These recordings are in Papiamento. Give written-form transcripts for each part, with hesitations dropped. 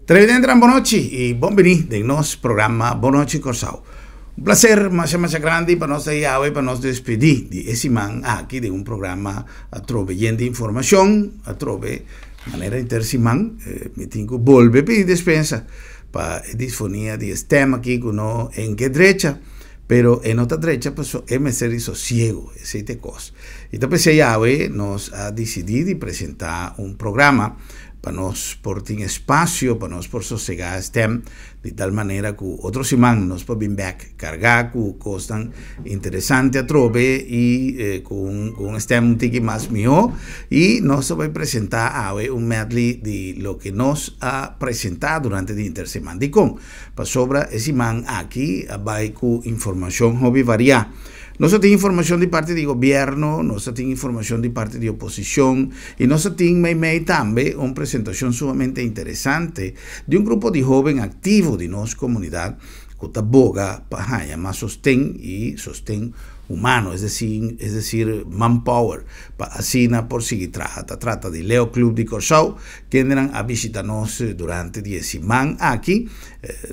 Televidentenan bon nochi y bon bini den nos programa Bon Nochi Kòrsou. Un placer masha masha grandi pa nos ta yawe pa nos despedi di e siman aki den un programa atrobe yen di informacion, atrobe manera inter siman mi tin cu bolbe pidi despensa pa e disfonia di e stem aki cu no en ke drecha, pero e no ta drecha paso e mester di sosiego, esey ta e cos. Y ta p'esey yawe nos a dicidi di presenta un programa pa nos por tin espacio pa nos por sosega stem di tal manera cu otro siman nos por bin bek carga cu cosnan interesante atrobe y cu un stem un tiki mas miho y nos ta bay presenta awe un medley di loke nos a presenta durante di inter siman. Dicon? Pasobra e siman aki a bay cu informacion hopi varia. Nos a tin informacion di parti di gobierno, nos a tin informacion di parti di oposicion y nos a tin meimei tambe un presentacion sumamente interesante di un grupo di hoben activo di nos comunidad cu ta boga pa haya mas sosten y sosten humano, es decir, es decir manpower, pa asina por sigui traha. Ta trata di Leo Club di Corsou, kendenan a bishita nos durante di e siman aki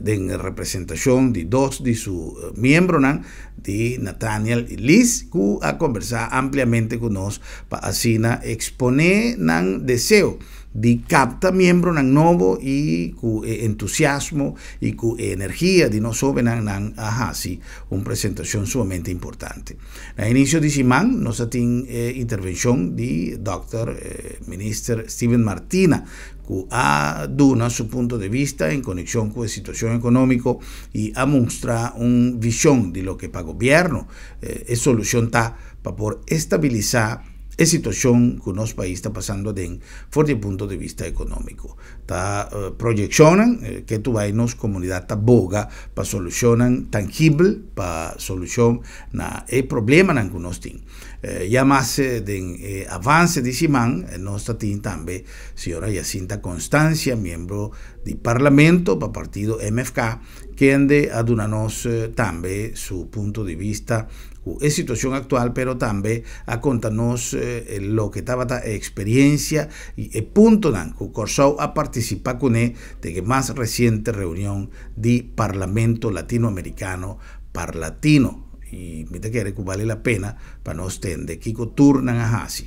den representacion di dos di su miembronan, di Nathaniel y Liz, cu a conversa ampliamente cu nos pa asina expone nan deseo di capta miembronan nobo y cu e entusiasmo y cu e energia di nos hobennan nan a haci un presentacion sumamente importante. Na inicio di siman nos a tin e intervencion di Dòkter Minister Steven Martina cu a duna su punto de vista en conexion cu e situacion economico y a mustra un vision di loke pa gobierno e solucion ta pa por estabilisa e situacion cu nos pais ta pasando aden for di e punto de vista economico. Ta proyeccionnan ke tu bay nos comunidad ta boga pa solucionnan tangibel pa solucion na e problemanan cu nos tin. Ya mas den e avance di siman nos ta tin tambe Señora Jacinta Constancia, miembro di Parlamento pa partido MFK, kende a duna nos tambe su punto di vista ku e situacion actual, pero tambe a conta nos loke tabata e experiencia y e puntonan ku Kòrsou a participa kuné den e mas reciente reunion di Parlamento Latinoamericano, Parlatino. Y mi ta kere ku bale la pena pa nos tende kiko tur nan a hasi.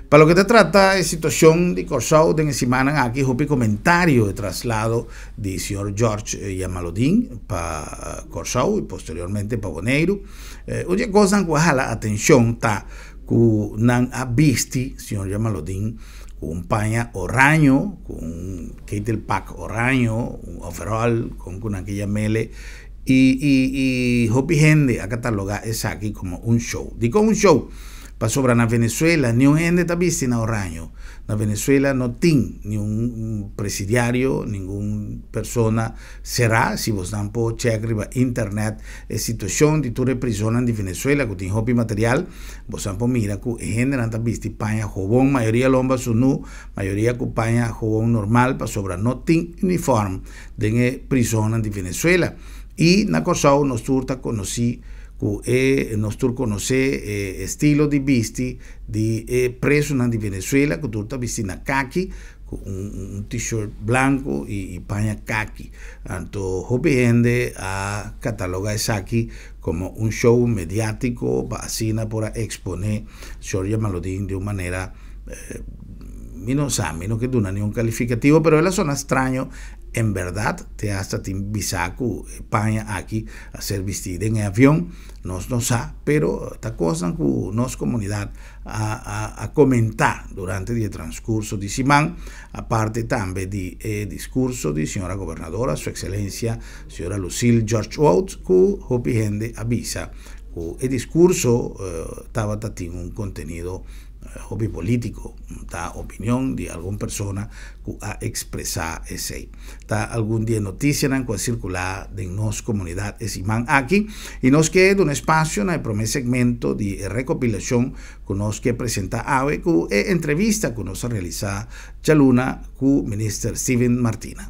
Pa loke ta trata e situacion di Corsou den e simannan aki hopi comentario e traslado di señor George Jamalodin pa Corsou y posteriormente pa Boneiru. Un di e cosnan cu a hala atencion ta cu nan a bisti señor Jamalodin cu un paña oraño, cu un ketelpak oraño, un overall, con cu nan ke yamele, y y y hopi hende a cataloga esaki como un show. Dicon un show? Pasobra na Venezuela niun hende ta bisti na oraño. Na Venezuela no tin niun presidiario, ningun persona será. Si bosnan por check riba internet e situacion di tur e prisonnan di Venezuela cu tin hopi material, bosnan por mira cu e hendenan ta bisti paña hobon, mayoria lomba sunu, mayoria cu paña hobon normal pasobra no tin uniform den e prisonnan di Venezuela. Y na Corsou nos tur ta conoci ku e nos tur konosé e estilo di bisti di e presonan di Venezuela ku tur ta bisti na kaki ku un t-shirt blanku i paña kaki. Anto hopi hende a kataloga esaki komo un show mediátiko pa asina por a eksponé Shor Jamaludin di un manera mi no sa, mi no ke duna niun kalifikativo pero el a sona straño. En bèrdat te asta tin bisa ku e paña aki a ser bistí den e avion, nos no sa, pero ta kosnan ku nos komunidat a a a komentá durante di e transkurso di siman, aparte tambe di e diskurso di señora gobernadora, su ekselensia señora Lucille George Wout, ku hopi hende a bisa ku e diskurso tabata tin un kontenido hopi polítiko, ta opinion di algun persona ku a ekspresá esei. Ta algun di e notisianan ku a sirkulá den nos komunidat e siman aki i nos ke duna espasio na e promé segmento di e rekopilashon ku nos ke presentá awe ku e entrevista ku nos a realisá djaluna ku Minister Steven Martina.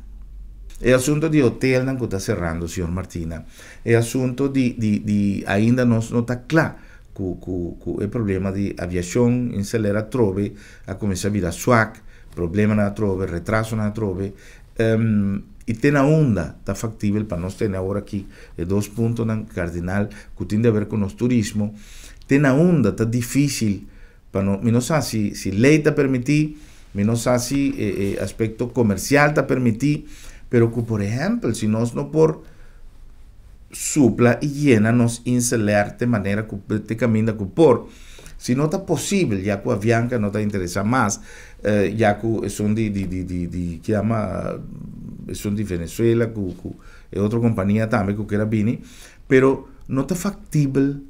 E asunto di hotelnan ku ta serando, señor Martina, e asunto di di di ainda nos no ta kla ku ku ku e problema di aviashon inselera atrobe a kuminsá bira swak, problemanan atrobe, retrasonan atrobe. I te na unda ta faktibel pa nos tene awor aki e dos puntonan kardinal ku tin di haber ku nos turismo, te na unda ta difísil pa no, mi no sa si si lei ta permití, mi no sa si e e aspekto komersial ta permití, pero ku por ehèmpel si nos no por supla i yena nos InselAir te manera ku te kaminda ku por, si no ta posibel ya ku Avianca no ta interesá mas, ya ku esun di di di di di ke yama esun di Venezuela ku ku e otro kompania tambe ku kier a bini, pero no ta faktibel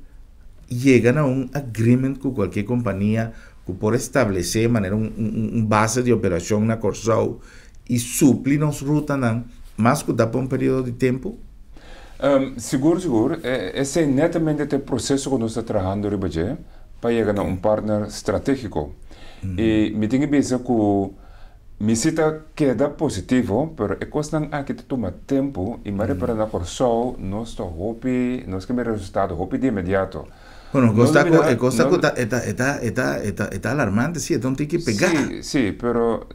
yega na un agreement ku kualke kompania ku por establesé manera un un base di operashon na Kòrsou i supli nos rutanan mas ku ta pa un periodo di tempu? Sigur sigur, esei netamente ta e proseso ku nos ta trahando riba dje pa yega na un partner stratégiko. I mi tin ke bisa ku mi si ta keda positivo, pero e kosnan aki ta tuma tempu i mi a repará na Kòrsou nos ta hopi, nos ke mira resultado hopi di inmediato. Bueno, e kos ta ku, e kos ta ku ta, e ta, e ta, e ta, e ta, e ta alarmante, si, e ta un tiki pegá. Sí, sí, pero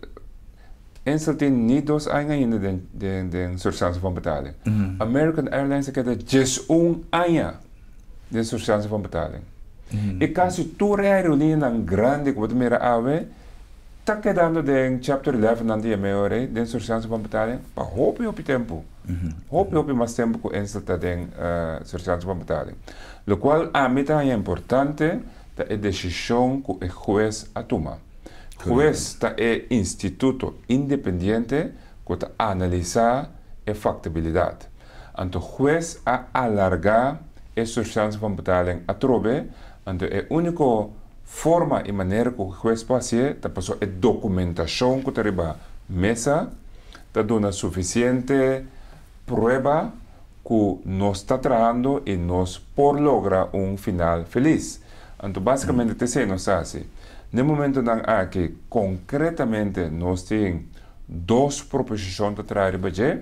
Insel tin ni dos aña ainda den, den, den surseance van betaling. American Airlines a keda 11 aña den surseance van betaling. I kasi tur e aerolinianan grandi ku bo ta mira awe ta kedando den Chapter 11 nan ta yama e ora ei, den surseance van betaling pa hopi, hopi tempu. Hopi, hopi mas tempu ku Insel ta den surseance van betaling. Lokual ami ta haña importante ta e desishon ku e hues a tuma. Hues ta e instituto independiente ku ta analisá e faktibilidat. Anto hues a alargá e surseance van betaling atrobe, anto e úniko forma i manera ku hues por hasié ta pasobra e dokumentashon ku ta riba mesa ta duna sufisiente prueba ku nos ta trahando i nos por logra un final felis. Anto basikamente ta esei nos ta hasi. Na e momentunan aki konkretamente nos tin dos proposishon ta traha riba dje.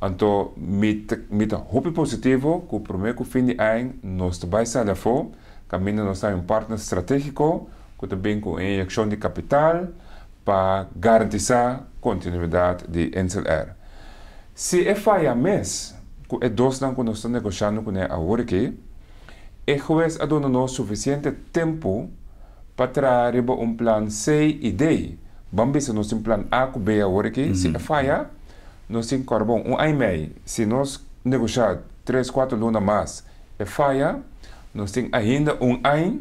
Anto mi ta mi ta hopi positivo ku promé ku fin di aña nos ta bai sali afó kaminda nos ta hay un partner stratégiko ku ta bin ku un inyekshon di kapital pa garantisá kontinuidat di InselAir. Si e faya mes ku e dosnan ku nos ta negoshando kuné awor aki, e hues a duna nos sufisiente tempu pa traha riba un plan C i D. Ban bisa nos tin plan A ku B awor aki, si e faya, nos tin kòrbon un aña i mei. Si nos negoshá tres, kuater luna mas, e faya, nos tin ainda un aña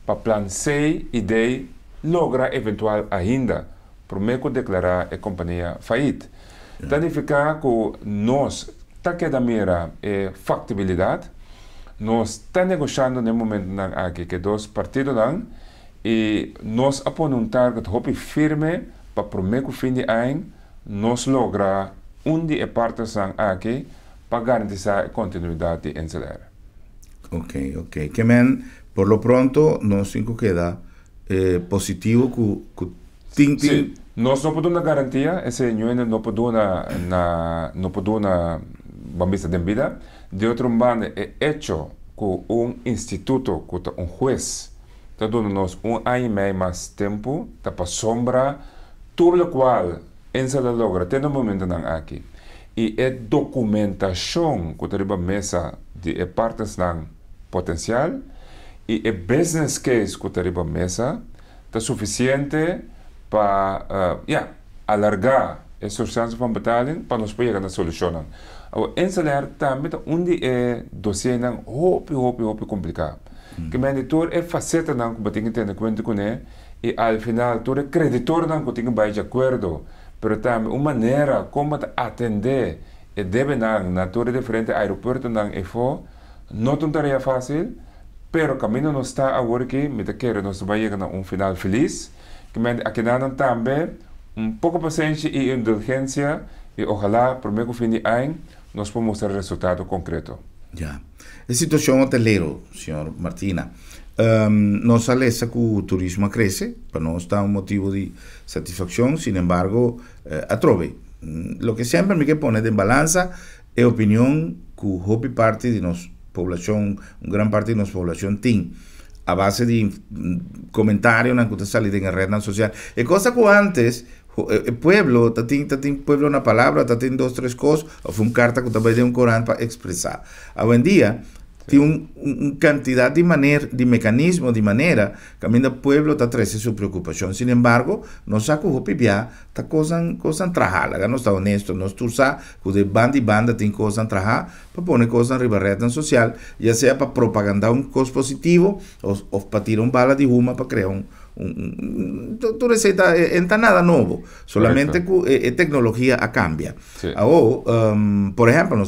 pa plan C i D logra eventual ainda promé ku deklará e kompania fayit. Ta nifiká ku nos ta keda mira e faktibilidat, nos ta negoshando na e momentunan aki ku e dos partidonan i nos a pone un target hopi firme pa promé ku fin di aña nos logra un di e partnersnan aki pa garantisá e kontinuidat di InselAir. Ok, ok. Ke men por lo pronto nos tin ku keda positivo ku ku tin tin. Sí, nos no por duna garantia, esei ñuende no por duna na no por duna ban bisa den bida. Di otro un banda e echo ku un instituto ku ta un hues ta duna nos un aña i mei mas tempu ta pasobra tur lokual Insel a logra te na momentonan aki i e dokumentashon ku ta riba mesa di e partnersnan potensial i e business case ku ta riba mesa ta sufisiente pa ya alargá e surseansa van betaling pa nos por yega na solushonnan. Awor InselAir tambe ta un di e dosienan hopi hopi hopi kompliká. Ke mende tur e fasetanan ku bo tin ke tene kuenta kuné i al final tur e kreditornan ku tin ke bai di akuerdo pero tambe un manera kon bo ta atendé e debenan na tur e diferente aeropuertonan efo no ta un tarea fásil. Pero kaminda nos ta awor aki, mi ta kere nos ta bai yega na un final felis. Ke mente akinanan tambe un poko pasenshi i indulgensia i ohalá promé ku fin di añ nos por mustra resultado konkreto. Ya. E situashon hotelero, señor Martina. Nos a lesa ku turismo a krese, pa nos ta un motibu di satisfakshon, sin embargo, atrobe, loke semper mi ke pone den balansa E opinion ku hopi parti di nos poblashon, un gran parti di nos poblashon tin a base di komentarionan ku ta sali den e retnan sosial. E kos ta ku antes E pueblo ta tin pueblo na palabra, ta tin dos, tres kos, òf un karta ku ta bai den un korant pa ekspresá. Awendia tin un kantidat di manera, di mekanismo, di manera ku e pueblo ta trese su preokupashon. Sin embargo, nos sa ku hopi bia ta kos traha, laga nos ta honesto, nos tur sa ku di banda i banda tin kos traha pa pone kos riba ret sosial, ya sea pa propagandá un kos positivo òf pa tira un bala di huma pa krea un tur esei ta nada nobo, solamente ku e teknologia a kambia. Awor, por ehèmpel,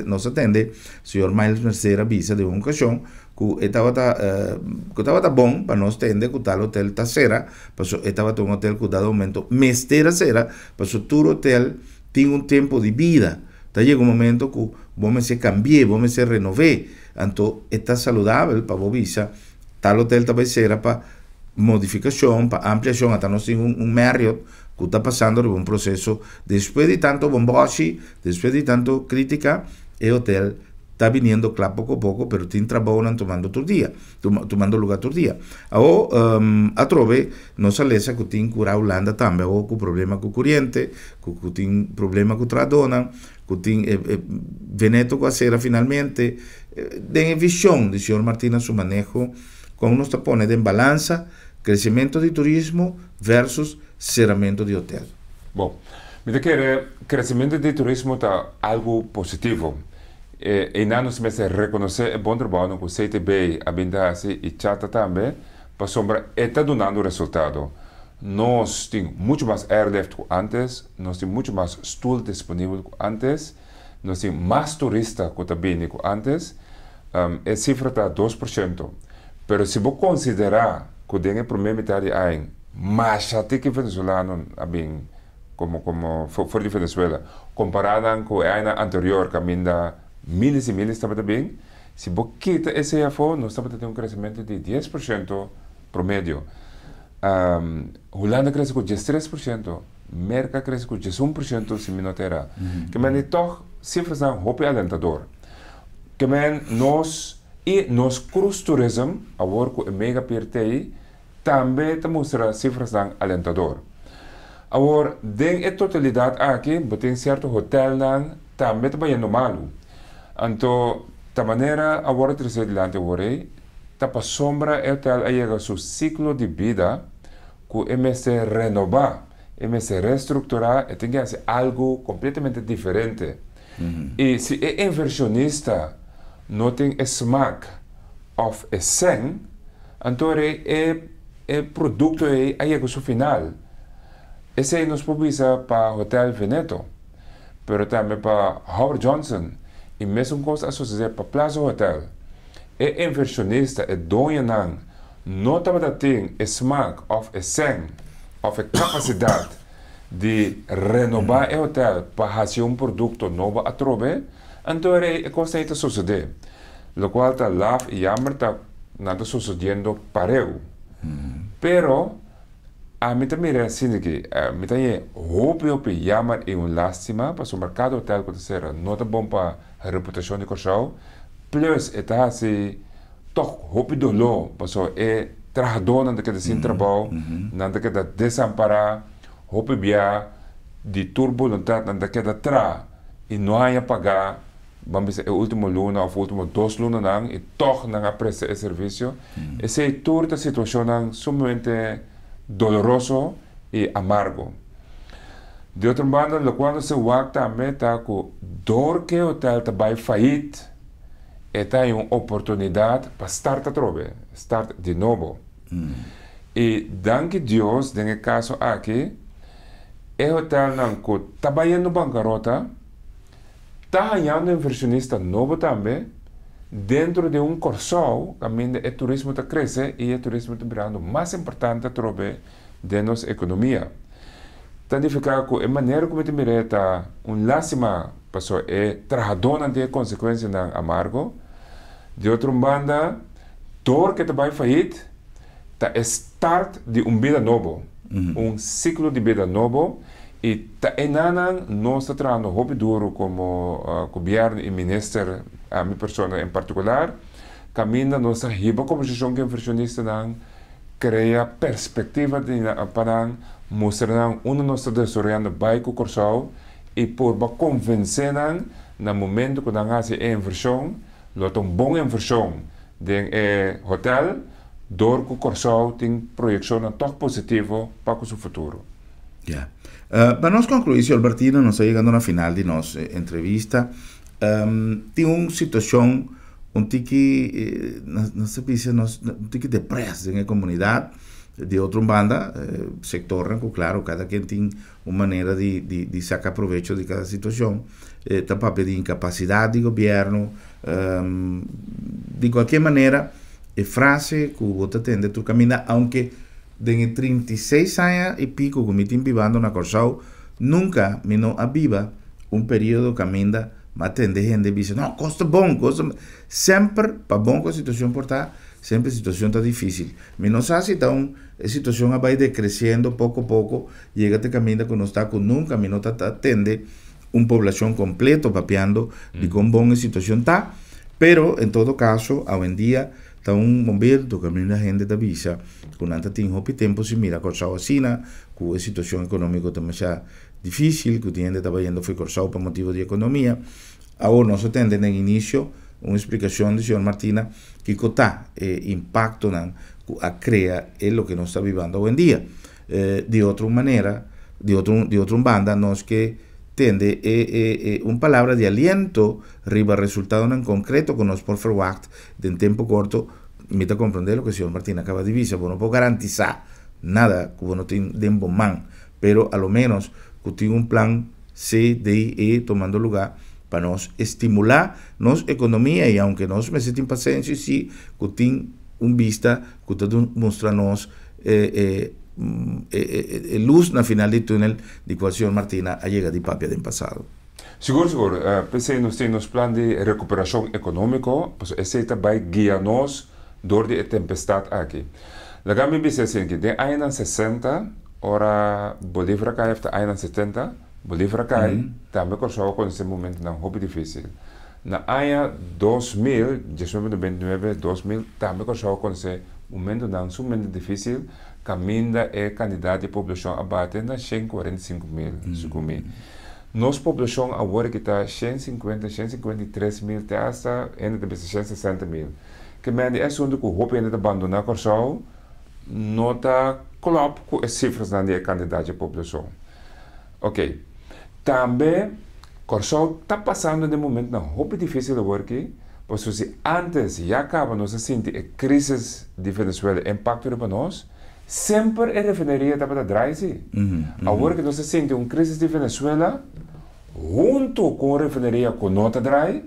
nos a tende señor Miles Mercer a bisa den un okashon ku tabata bon pa nos tende ku tal hotel ta sera, paso e tabata un hotel ku dado momento mester a sera, paso tur hotel tin un tempu di bida. Ta yega un momento ku bo mester kambia, bo mester renobá. Anto, ta saludabel pa bo bisa, tal hotel ta bai sera pa modifikashon, pa ampliashon, asta nos tin un Marriott ku ta pasando den un proseso despues di tantu bomboshi, despues di tantu krítika, e hotel ta bini kla poko poko, pero tin trabou tumando tur dia, tumando lugá tur dia. Awor, atrobe, nos a lesa ku tin Kura Hulanda tambe, awor ku problema ku koriente, ku tin problema ku trahadónan, ku tin Veneto ku a sera finalmente, den vishon di señor Martina su maneho, kon nos ta pone den balansa kresementu di turismo versus seramentu di hotel. Bon, mi ta kere kresementu di turismo ta algu positivo. I nos mester rekonosé e bon trabou ku CTB a bin hasi i CHATA tambe, pasobra e ta dunando resultado. Nos tin muchu mas airlift ku antes, nos tin muchu mas stul disponibel ku antes, nos tin mas turista ku ta bini ku antes. E sifra ta 2%. Pero si bo konsiderá ku den promé mitar di aña, masha tiki venezolano a bin komo for di Venezuela, kompará ku e aña anterior, kaminda míles i míles tabata bin, si bo kita esei afó, nos tabata tin un kresementu di 10% promedio. Hulanda a krese ku 13%, Merka a krese ku 11%, si mi no ta era. Ke men toch sifranan hopi alentador. Ke men nos i nos cruise tourism, awor ku e mega pier t'ei, tambe ta mustra sifranan alentador. Awor, den e totalidat aki, bo tin sierto hotelnan tambe ta bayendo malu. Anto, ta manera awor trese dilanti awor ei, ta pasobra e hotel a yega su siklo di bida ku e mester renobá, e mester restrukturá, e tin ku hasi algu kompletamente diferente. I si e invershonista no tin e smaak òf e sèn, anto e produkto ei a yega su final. Esei nos por bisa pa Hotel Veneto, pero tambe pa Howard Johnson i mesun kos a susedé pa Plaza Hotel. E invershonista, e doñonan, no tabatin e smaak òf e sèn òf e kapasidat di renobá e hotel pa hasi un produkto nobo atrobe, anto e kos ei ta susedé. Lokual ta laf i jammer ta nan ta susediendo pareu. Pero ami ta mira asina ku mi ta hopi hopi jammer i un lástima pasobra kada hotel ku ta sera no ta bon pa reputashon di Kòrsou, plus e ta hasi toch hopi doló pasobra e trahadónan ta keda sin trabou, nan ta keda desampará, hopi bia di tur boluntat nan ta keda traha i no haña pagá, ban bisa e último luna òf último 2 lunanan i toch nan a presta e servisio. Esei tur ta situashonnan sumamente doloroso i amargo. Di otro banda, lokual nos wak tambe ta ku dor ku e hotel ta bai fayit, e ta un oportunidat pa start atrobe, start di nobo. I danki Dios, den e kaso aki, e hotelnan ku ta bayendo bankarota, ta hañando invershonista nobo tambe, dentro di un Kòrsou, kaminda e turismo ta krese i e turismo ta birando mas importante atrobe den nos ekonomia. Ta nifiká ku e manera ku mi ta mira ta un lástima pasobra e trahadónan tin e konsekuensianan amargo. Di otro banda, dor ku ta bai fayit, ta e start di un bida nobo, un siklo di bida nobo i ta einan nos ta trahando hopi duru komo gobièrnu i minister, ami persona en partikular, kaminda nos ta hiba kombersashon ku invershonistanan. Krea perspektiva di pa nan, mustra nan unda nos ta desaroyando bai ku Kòrsou i purba konvensé nan na momentu ku nan hasi e invershon lo ta un bon invershon den e hotèl dor ku Kòrsou tin proyekshonnan tòg positivo pa ku su futuro. Ya. Pa nos konkluí, señor Bertino, nos ta yegando na final di nos entrevista. Tin un situashon un tiki, nos ta bisa nos un tiki depres den e komunidat. Di otro banda, sektornan ku klaro kada ken tin un manera di di di saka provecho di kada situashon, ta papia di inkapasidat di gobièrnu. Di kualkier manera, e frase ku bo ta tende tur kaminda, aunke den e 36 aña i piko ku mi tin bibando na Kòrsou, nunka mi no a biba un periodo kaminda m'a tende hende bisa, no, kos ta bon, kos ta. Semper, pa bon ku e situashon por ta, semper e situashon ta difísil. Mi no sa si ta un e situashon a bai dekresiendo poko poko, yega te kaminda ku nos ta ku nunka mi no ta ta tende un poblashon kompleto papiando di kon bon e situashon ta. Pero, en todo kaso, awendia ta un momento kaminda hende ta bisa ku nan ta tin hopi tempu sin mira Kòrsou asina, ku e situashon ekonómiko ta masha difísil, ku tin hende ta bayendo fo'i Kòrsou pa motibu di ekonomia. Awor nos a tende den inisio un splikashon di señor Martina kiko ta e impaktonan ku a krea e loke nos ta bibando awendia. Di otro manera, di otro di otro banda nos ke tende e e e un palabra di aliento riba resultadonan konkreto ku nos por ferwagt den tempu korto. Mi ta komprendé loke señor Martina kaba di bisa, bo no por garantisá nada ku bo no tin den bo man, pero a lo ménos ku tin un plan C, D, E tomando lugá pa nos estimulá nos ekonomia i aunke nos mester tin pasenshi sí ku tin un bista ku ta mustra nos e e lus na final di túnel di kual señor Martina a yega di papia den pasado. Sigur sigur, p'esei nos tin nos plan di rekuperashon ekonómiko, pasobra esei ta bai guia nos dor di e tempestat aki. Laga mi bisa esaki, den añanan sesenta, ora Bolívar a kai, òf ta añanan setenta, Bolívar a kai, tambe Kòrsou a konosé momentunan hopi difísil. Na aña 2000, 1999, 2000, tambe Kòrsou a konosé momentunan sumamente difísil, kaminda e kantidat di poblashon a bate na 145 mil, segun mi. Nos poblashon awor aki ta 150, 153 mil, te asta hende ta bisa 160 mil. Ke men e asuntu ku hopi hende ta bandoná Kòrsou no ta klòp ku e sifranan di e kantidat di poblashon. Ok. Tambe Kòrsou ta pasando den momentunan hopi difísil awor aki, pasobra si antes ya kaba nos a sinti e krísis di Venezuela impakto riba nos, semper e refineria tabata drai sí. Awor ku nos a sinti un krísis di Venezuela, huntu ku un refineria ku no ta drai,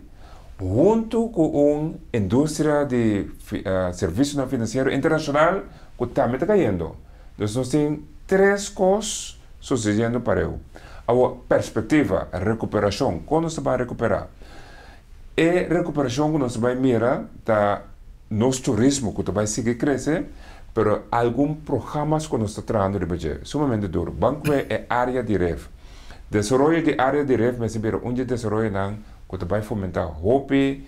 huntu ku un industria di servisionan finansiero internashonal ku tambe ta kayendo. Dus nos tin tres kos susediendo pareu. Awor, perspektiva, rekuperashon, kon nos ta bai rekuperá? E rekuperashon ku nos ta bai mira ta nos turismo ku ta bai sigui krese, pero algun programas ku nos ta trahando riba dje, sumamente duru. Ban kue e área di Ref. Desaroyo di área di Ref mester bira un di e desaroyonan ku ta bai fomentá hopi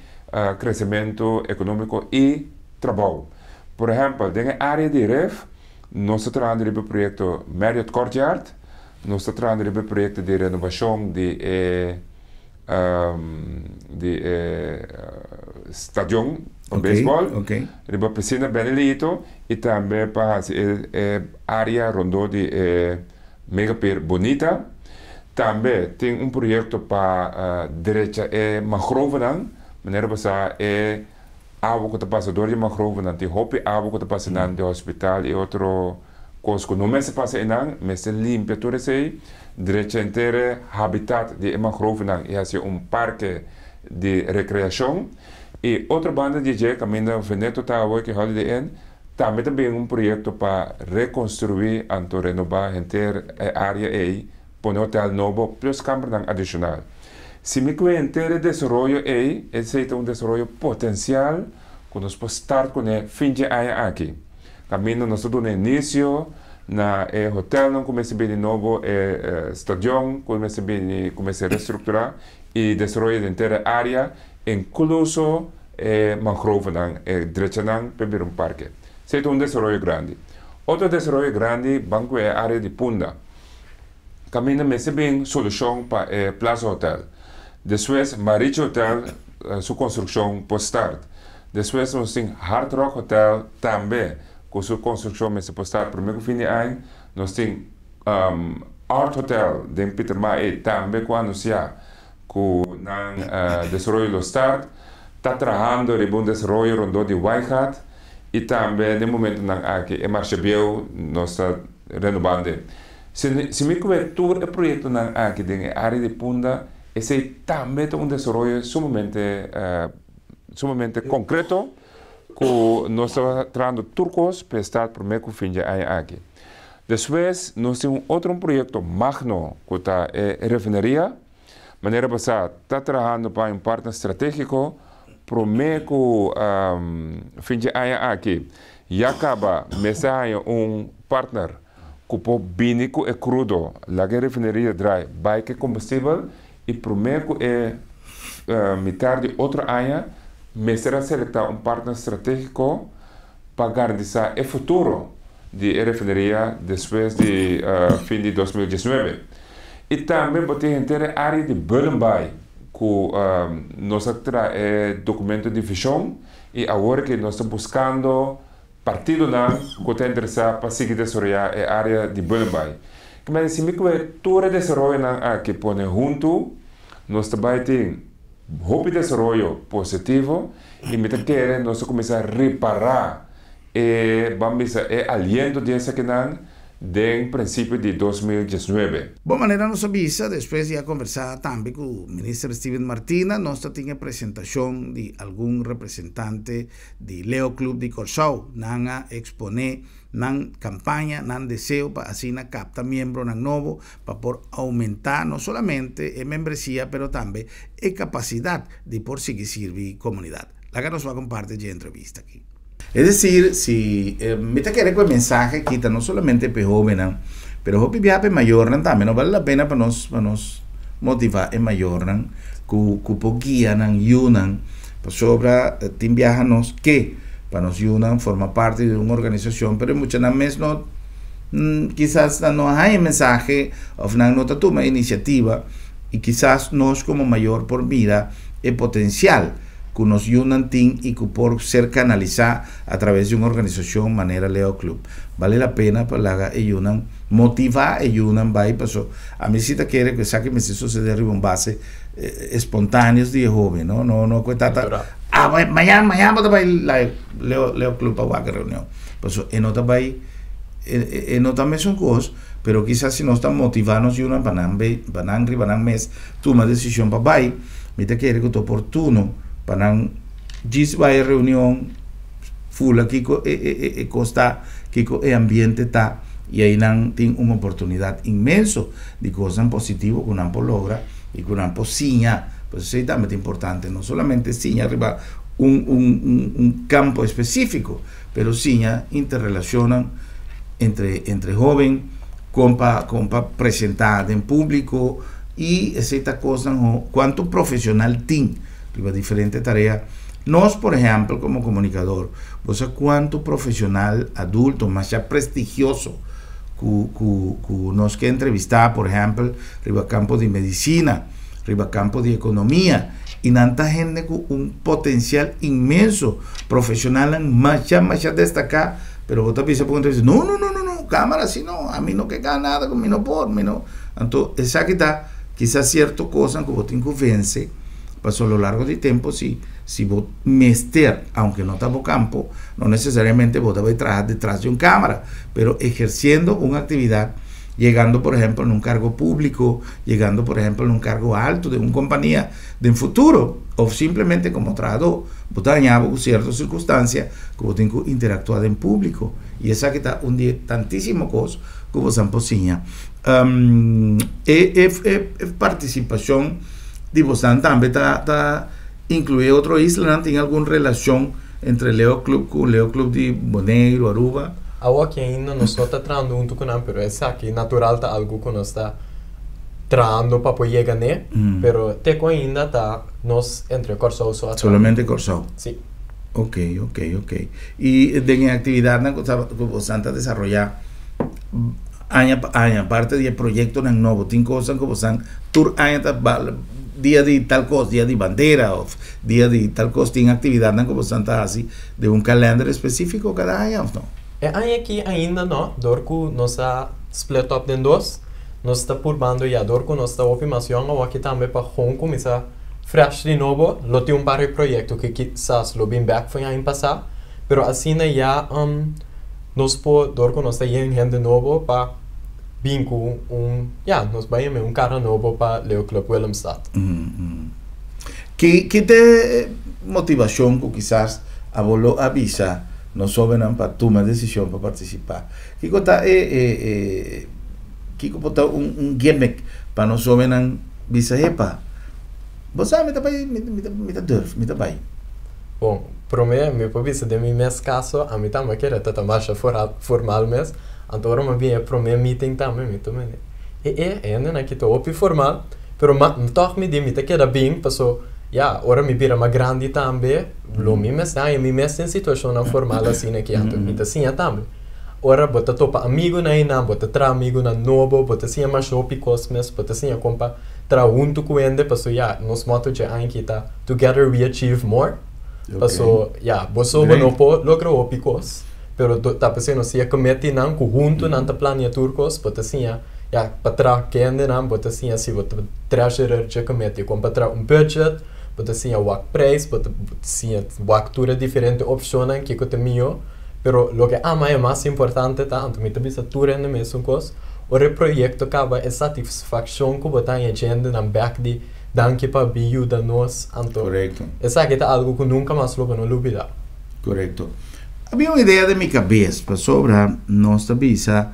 kresementu ekonómiko i trabou. Por ehèmpel, den e área di Ref, nos ta trahando riba e proyekto Marriott Courtyard, nos ta trahando riba e proyekto di renovashon di e stadion pa beisbòl, riba pisina Benny Leito i tambe pa hasi e área rondó di e Megapier bunita. Tambe tin un proyekto pa drecha e mangrovenan, manera pasá e awa ku ta pasa dor di mangrovenan, tin hopi awa ku ta pasa nan di hospital i otro kos ku no mester pasa einan, mester limpia tur esei, drecha henter habitat di e mangrovenan i hasi un parke di rekreashon. I otro banda di dje, kaminda Veneto ta awor ku Holiday Inn, tambe ta bin un proyekto pa rekonstruí anto renobá henter e área ei, pone hotel nobo plus kambernan adishonal. Si mi kue henter e desaroyo ei, esei ta un desaroyo potensial ku nos por start kuné fin di aña aki. Kaminda nos ta duna inisio na e hotelnan ku mester bini nobo, e stadion ku mester bini, ku mester restrukturá i desaroyo di henter e área, inkluso e mangrovenan, e drechanan pa bira un parke. Esei ta un desaroyo grandi. Otro desaroyo grandi, ban ku e área di Punda. Kaminda mester bin solushon pa e Plaza Hotel. Despues Marichi Hotel su konstrukshon por start. Despues nos tin Hard Rock Hotel tambe ku su konstrukshon mester por start promé ku fin di aña. Nos tin Art Hotel den Pietermaai tambe ku a anunsiá ku nan desaroyo lo start. Ta trahando riba un desaroyo rondó di Waaigat i tambe den momentunan aki e Marshe Bieu nos ta renobando. Si mi kue tur e proyektonan aki den e área di Punda, esei tambe ta un desaroyo sumamente sumamente konkreto ku nos ta trahando tur kos pa e start promé ku fin dje aña aki. Despues nos tin un otro un proyekto magno ku ta e refineria. Manera pasá ta trahando pa un partner stratégiko promé ku fin dje aña aki ya kaba mester haña un partner ku por bini ku e krudo laga e refineria drai bai ku e kombustibel i promé ku e mitar di otro aña mester a selektá un partner stratégiko pa garantisá e futuro di e refineria despues di fin di 2019. I tambe bo tin henter e área di Bullenbaai ku nos a traha e dokumento di vishon i awor ke nos ta buskando partidonan ku ta interesá pa sigui desaroyá e área di Bullenbaai. Kimen si mi kue tur e desaroyonan aki pone huntu nos ta bai tin hopi desaroyo positivo i mi ta kere nos ta kuminsá ripará e ban bisa e aliento di esakinan den prinsipio di 2019. Bon manera nos a bisa, despues di a conversa tambe cu Minister Steven Martina, nos ta tin e presentacion di algun representante di Leo Club di Corsou. Nan a expone nan campaña, nan deseo pa asina capta miembronan nobo pa por aumenta no solamente e membresia pero tambe e capacidad di por sigui sirbi comunidad. Laga nos wak un parte dje entrevista aki. Es decir, si mi ta kere ku e mensahe aki ta no solamente pa e hobennan, pero hopi biaha pa e mayornan tambe. No bale la pena pa nos motivá e mayornan ku por guia nan yunan, pasobra tin biaha nos ke pa nos yunan forma parti di un organisashon, pero e muchanan mes no kisas nan no haña e mensahe òf nan no ta tuma e inisiativa i kisas nos komo mayor por mira e potensial ku nos yunan tin i ku por ser kanalisá a traves di un organisashon manera Leo Club. Bale la pena pa laga e yunan, motivá e yunan bai paso ami si ta kere ku esaki mester sosede riba un base espontáneo di e hoben, no no no ku e tata ah mañana mañana bo ta bai Leo Leo Club pa wak e reunion paso e no ta bai e no ta mesun kos, pero kisas si nos ta motivá nos yunan pa nan bai pa nan riba nan mes tuma desishon pa bai, mi ta kere ku ta oportuno pa nan djis bai e reunion, fula kiko e e e kos ta, kiko e ambiente ta, i ei nan tin un oportunidat inmenso di kosnan positivo ku nan por logra i ku nan por siña. Por esei tambe ta importante, no solamente siña riba un un un un kampo espesífiko, pero siña interrelashonnan entre entre hoben, kon pa kon pa presentá den públiko i esei ta kosnan kuantu profeshonal tin riba diferente tarea. Nos, por ehèmpel, komo komunikador, bo sa kuantu profeshonal adulto masha prestigioso ku ku ku nos ke entrevistá, por ehèmpel, riba kampo di medisina, riba kampo di ekonomia, i nan ta hende ku un potensial inmenso, profeshonalnan masha masha destaká, pero bo ta bisa pa un entrevista, no, no, no, no, no, kámara si no, ami no ke gana nada ku mi no por, mi no. Anto esaki ta kisas sierto kosnan ku bo tin ku vense. Paso a lo largo di tempo si si bo mester, aunke no ta bo campo, no necesariamente bo ta bay traha detras di un camara, pero eherciendo un actividad, yegando por ehempel na un cargo publico, yegando por ehempel na un cargo alto den un compania den futuro, of simplemente como trahador, bo ta haña bo cu cierto circunstancia cu bo tin cu interactua den publico, y esaki ta un di e tantisimo cos cu bo san por siña. E e e participacion di bosnan tambe ta ta inclui otro islanan? Tin algun relacion entre Leo Club cu Leo Club di Boneiru, Aruba? Awoki ainda nos no ta trahando hunto cu nan, pero esaki natural ta algo cu nos ta trahando pa por yega n'e, pero te cu ainda ta nos entre Corsou so a traha. Solamente Corsou? Si. Ok. I den aktividatnan ku boso ta desaroyá aña pa aña, aparte di proyektonan nobo, tin kos ku boso tur aña ta dia di tal kos, dia di bandera, òf dia di tal kos, tin aktividatnan ku boso ta hasi den un kalènder espesífiko kada aña òf no? E aña aki ainda no, dor ku nos a split up den dos, nos ta purbando ya, dor ku nos ta hopi mas yong aki tambe pa gewoon kuminsá fresh di nobo, lo tin un par di proyekto ku kisas lo bin back for aña pasá, pero asina ya nos por, dor ku nos ta yen hende nobo pa bin ku un, ya, nos bai un kara nobo pa Leo Club Willemstad. Ki ta motivashon ku kisas abo lo a bisa nos hóbennan pa tuma desishon pa partisipá? Kiko ta kiko por ta un gimmick pa nos hóbennan bisa, "Epa, bo sa, mi ta bai, mi ta durf, mi ta bai"? Bon, promé, mi por bisa den mi mes kaso, ami tambe kere ta masha formal mes. Anto ora mi bin e promé meeting tambe, mi tambe. E aki ta hopi formal, pero ma, toch mi di mi ta keda bin, paso, ja, ora mi bira mas grandi tambe, lo mi mes, ah, mi mes den situashon formal asina aki, anto mi ta siña tambe. Ora bo ta topa amigunan, bo ta traha amigunan nobo, bo ta siña mas hopi kos mes, bo ta siña kon pa traha huntu ku hende, paso ja, nos motto dje aña aki ta "Together we achieve more". Paso, ja, bo so no por logra hopi kos, pero ta pensando si e committeenan ku huntu nan ta plania tur kos, bo ta siña, ja, pa traha ku hendenan, bo ta siña si bo ta treasurer dje committee, kon pa traha un budget, bo ta siña wak prijs, bo ta siña wak tur e diferente opshonnan kiko ta mihó, pero loke ami e mas importante ta, anto mi ta bisa tur hende mesun kos, ora e proyekto kaba, e satisfakshon ku bo ta haña dje hendenan bèk di "Danki pa bin yuda nos", anto esaki ta algu ku nunka mas lo bo no lubidá. Korekto. Había un idea den mi kabes, pasobra nos ta bisa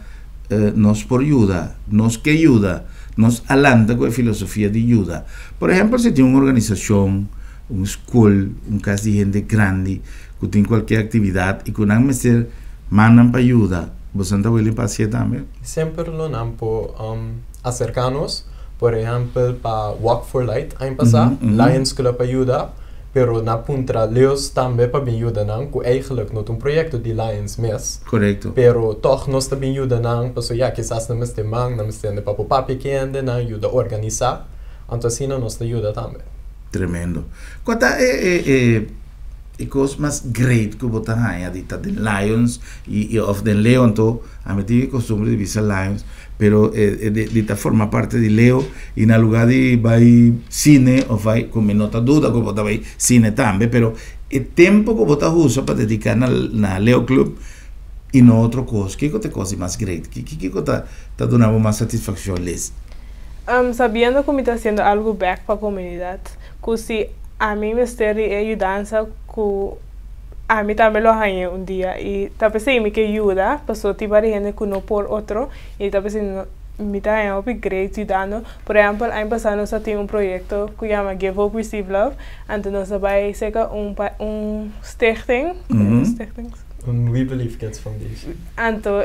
nos por yuda, nos ke yuda, nos a lanta ku e filosofia di yuda. Por ehèmpel, si tin un organisashon, un skol, un kas di hende grandi, ku tin kualke aktividat i ku nan mester mannan pa yuda, boso ta willing pa hasié tambe? Semper lo nan por aserká nos, por ehèmpel pa Walk for Light aña pasá, Lions Club a yuda, pero nan a puntra Leos tambe pa bin yuda nan, ku eigenlijk no ta un proyekto di Lions mes. Pero toch nos ta bin yuda nan, paso ya, kisas nan mester man, nan mester pa por papia ku hende, nan yuda organisá, anto asina nos ta yuda tambe. Tremendo. Kua ta e kos mas great ku bo ta haña di ta den Lions i òf den Leo? Anto ami tin e kostumber di bisa Lions, pero di ta forma parte di Leo i na lugá di bai sine òf bai ku mi no ta duda ku bo ta bai sine tambe, pero e tempu ku bo ta usa pa dediká na Leo Club i no otro kos, kiko ta e kos di mas great? Kiko ta duna bo mas satisfakshon, Liz? Sabiendo ku mi ta hasiendo algu back pa komunidat, ku si ami mester di yudansa, ku ami tambe lo haña un dia, i ta p'esei mi ke yuda, pasobra tin varios hende ku no por otro i ta p'esei mi ta haña hopi great yudando. Por ehèmpel, aña pasá nos a tin un proyekto ku yama Give Hope Receive Love, anto nos a bai serka un stichting. Un We Believe Kids Foundation. Anto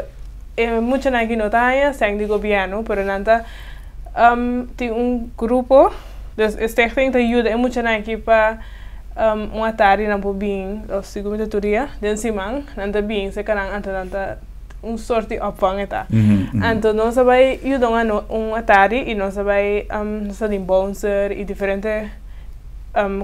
e muchanan aki no ta haña sèn di gobièrnu, pero nan ta tin un grupo, dus e stichting ta yuda e muchanan aki pa un atardi nan por bin, òf sigun mi ta tur dia den siman nan ta bin serka nan, anto nan ta un sort di opvang e ta. Anto nos a bai yuda un atardi i nos a bai, nos a tin bouncer i diferente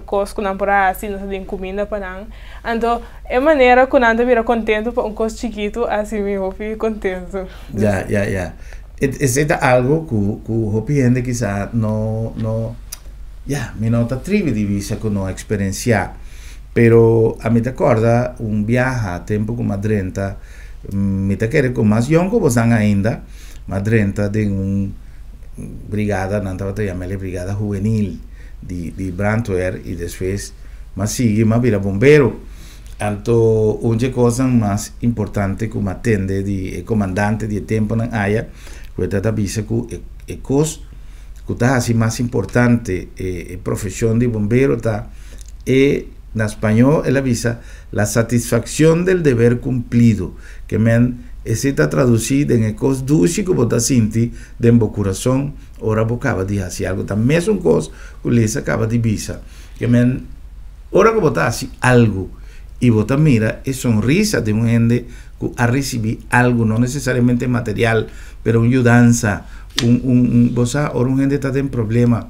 kos ku nan por a hasi, nos a tin kuminda pa nan. Anto e manera ku nan ta bira kontentu pa un kos chikitu, hasi mi hopi kontentu. Ya. Esei ta algu ku hopi hende kisas no, ya, mi no ta tribi di bisa ku no eksperensiá. Pero ami ta kòrda un biaha tempu ku m'a drenta, mi ta kere ku mas yòn ku bosan ainda, m'a drenta den un brigada, nan tabata yam'el e brigada hubenil di brandweer, i despues m'a sigui, m'a bira bombero. Anto un dje kosnan mas importante ku m'a tende di e komandante di e tempunan aya, ku e tabata bisa ku e kos ku ta hasi mas importante e profeshon di bombero ta e, na spañó el a bisa, "la satisfacción del deber cumplido", ke men esei ta tradusí den e kos dushi ku bo ta sinti den bo kurason ora bo kaba di hasi algu. Ta mesun kos ku Liz a kaba di bisa, ke men ora ku bo ta hasi algu. I bo ta mira e sonrisa di un hende ku a risibí algu, no nesesariamente material, pero un yudansa, un, un, un, bo sa, ora un hende ta den problema,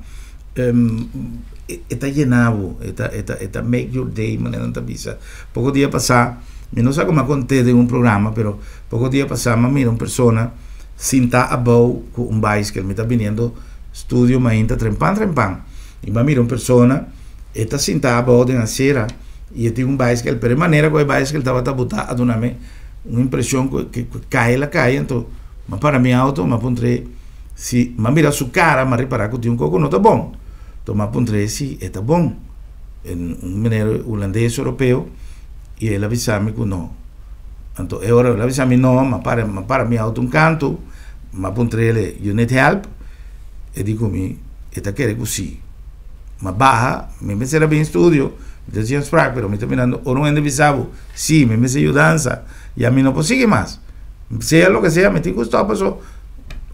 e ta yena bo, e ta, e ta, e ta make your day, manera nan ta bisa. Poko dia pasá, mi no sa ku mi a kont'é den un programa, pero poko dia pasá mi a mira un persona sintá abou ku un baiskel, mi ta biniendo studio mainta trempan trempan, i mi a mira un persona, E ta sintá abou den acera i e tin un baiskel, pero e manera ku e baiskel tabata botá a duna mi un impreshon ku ku kai el a kai. Anto m'a para mi auto, m'a puntr'é si, m'a mira su kara, m'a ripará ku tin un kos ku no ta bon. Anto m'a puntr'é si e ta bon, un meneer hulandes europeo, i el a bisa mi ku no. Anto e ora el a bisa mi no, m'a para m'a para mi auto un kantu, m'a puntr'é, You need help? E di ku mi e ta kere ku si. Ma baha, mi mester a bin studio, mi ta haci afspraak, pero mi ta mirando ora un hende bisa bo, si, mi mester yudansa, ya mi no por sigui mas. Sea loke sea, mi tin cu stop paso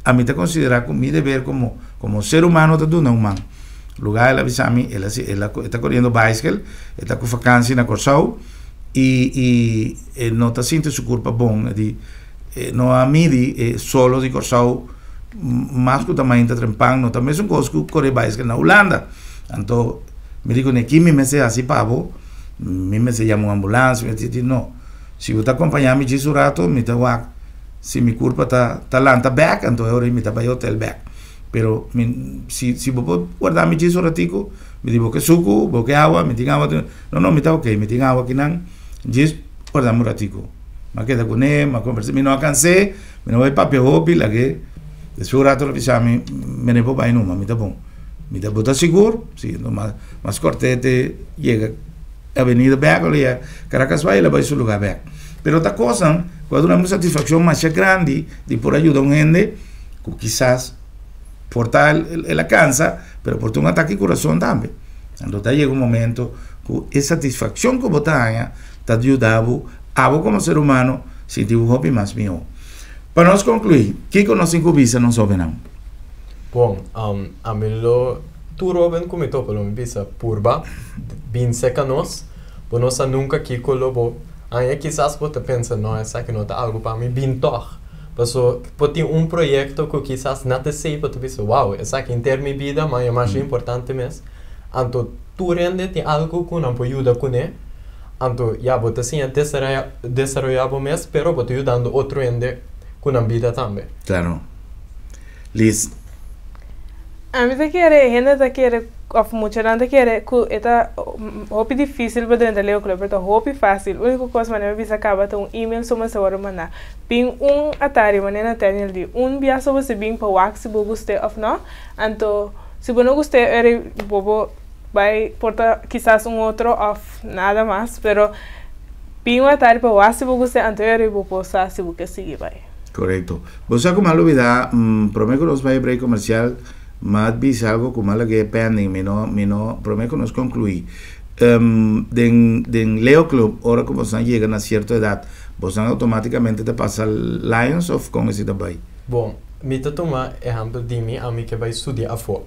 ami ta considera cu mi deber como como ser humano ta duna un man. Lugar el a bisa mi, el a el a e ta coriendo baiskel, e ta cu vakantie na Corsou y y e no ta sinti su curpa bon, e di e no a midi e solo di Corsou, Mas ku ta mainta trempan no ta mesun kos ku kore baiskel na Hulanda. Anto mi di kuné, ki mi mester hasi pa bo? Mi mester yama un ambulans? Mi di, no. Si bo ta kompañá mi djis un rato, mi ta wak si mi kurpa ta ta lanta bèk, anto e ora ei mi ta bai hotel bèk. Pero mi si si bo por warda mi djis un ratiku, mi di bo ke suku, bo ke awa, mi tin awa. No, no, mi ta oke, mi tin awa akinan, djis warda mi un ratiku. Mi a keda kuné, mi a kombersá, mi no a kans'é. Mi no bai papia hopi lag'é despues un rato lo bisa mi, Mene bo bai numa, mi ta bon. Mi ta, bo ta sigur? Si, no mas mas korte te yega avenida bek ora yega Caracas bai el a bai su lugar bek. Pero ta kosnan ku a duna mi un satisfakshon masha grandi di por a yuda un hende ku kisas por ta el a kansa pero por ta un atake di kurason tambe. Anto ta yega un momento ku e satisfakshon ku bo ta haña ta yuda bo abo komo ser humano sinti bo hopi mas mihó. Pa nos konkluí, kiko nos tin ku bisa nos hóbennan? Bon, ami lo tur hóben ku mi topa lo mi bisa, Purba, bin seka nos. Bo no sa nunka kiko lo bo haña. Kisas bo ta pensa, No, esaki no ta algu pa mi. Bin tòg. Paso por tin un proyekto ku kisas na ta esei bo ta bisa, Wow, esaki henter mi bida, ma e masha importante mes. Anto tur hende tin algu ku nan por yuda kuné. Anto, ya, bo ta siña desaroyá bo mes, pero bo ta yudando otro hende ku nan bida tambe. Klaro. Liz. Ami ta kere, hende ta kere, òf muchanan ta kere ku e ta hopi difísil pa drenta Leo Club, pero ta hopi fásil. Úniko kos manera mi bisa kaba ta un email so mester wòrdu mandá. Bin un atari, manera Nathaniel di, un bia so bo bin pa wak si bo gust'é òf nò. Anto, si bo no gust'é, eri bo bo. Bai por ta kisas un otro of nada mas, pero bin un atari pa wak si bo gusta anto e ora bo por sa si bo ke sigui bai. Korekto. Bo sa ku mi a lubida, prome ku nos bai e break komersial, mi a bisa algo ku mi a lag'é pending, mi no, mi no, prome ku nos konkluí. Den, den Leo Club, ora ku bosnan yega na sierto edat, bosnan outomátikamente ta pasa Lions of kon esei ta bai? Bon, mi ta tuma ehèmpel di mi, ami ke bai studia afó.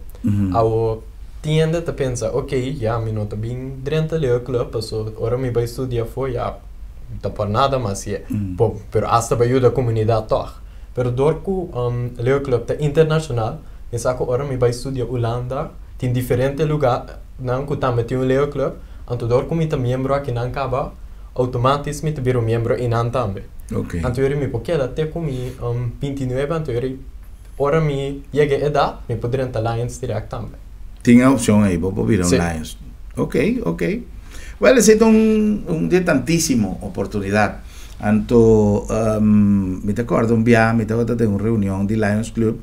Awo Tin hende ta pensa, ok, ya mi no ta bin drenta Leo Club paso ora mi bai studia afó ya ta por nada mas ye. Bo, pero asta bai yuda comunidad tog. Pero dor cu Leo Club ta internacional, mi sa cu ora mi bai studia Hulanda tin diferente lugarnan cu tambe tin un Leo Club, anto dor cu mi ta miembro akinan caba, automatis mi ta bira un miembro einan tambe. Anto yori mi por keda te cu mi 29, anto yori. Ora mi yega e edat, mi por drenta Lions direct tambe. Tin e opcion ei, bo por bira un Sí. Lions. Ok, ok. Well, esei ta un, un di e tantísimo oportunidad. Anto, mi ta corda un bia mi tabata den un reunion di Lions Club,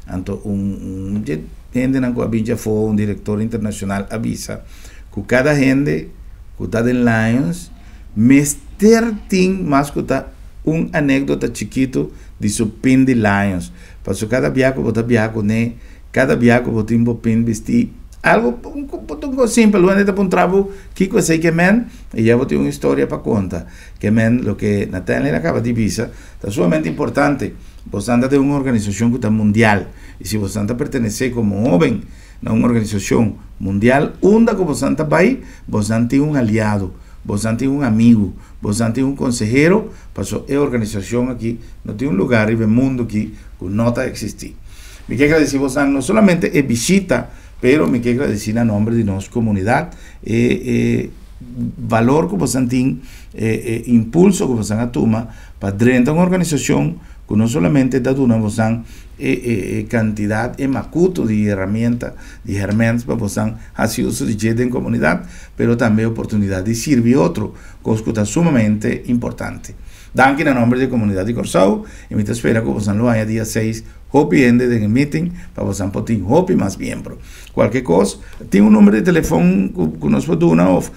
anto un, un di e hendenan cu a bin djafó, un director internacional a bisa cu cada hende cu ta den Lions mester tin mas cu ta un anecdota chikito di su pin di Lions. Pasobra kada bia ku bo ta biaha kuné, kada bia ku bo tin bo pin bistí, algu un kos simpel, un hende ta puntra bo kiko esei ke men, i ya bo tin un historia pa konta. Ke men loke Nathaniel a kaba di bisa ta sumamente importante. Bosnan ta den un organisashon ku ta mundial, i si bosnan ta pertenesé komo hóben na un organisashon mundial, unda ku bosnan ta bai, bosnan tin un aliado. Boso tin un amigu, boso tin un konsehero, paso e organisashon aki no tin un lugá riba mundu aki ku no ta eksistí. Mi ke gradisí boso no solamente e bishita, pero mi ke gradisí na nòmber di nos komunidat e balor ku boso tin, e impulso ku boso a tuma pa drenta un organisashon ku no solamente ta duna boso e kantidat e makutu di herramienta, di hermens pa boso hasi uso di dje den komunidat, pero tambe oportunidat di sirbi otro, kos ku ta sumamente importante. Danki na nòmber di komunidat di Kòrsou i mi ta spera ku boso lo haña dia 6 hopi hende den e meeting pa boso por tin hopi mas miembro. Kualke kos, tin un number di telefòn ku nos por duna òf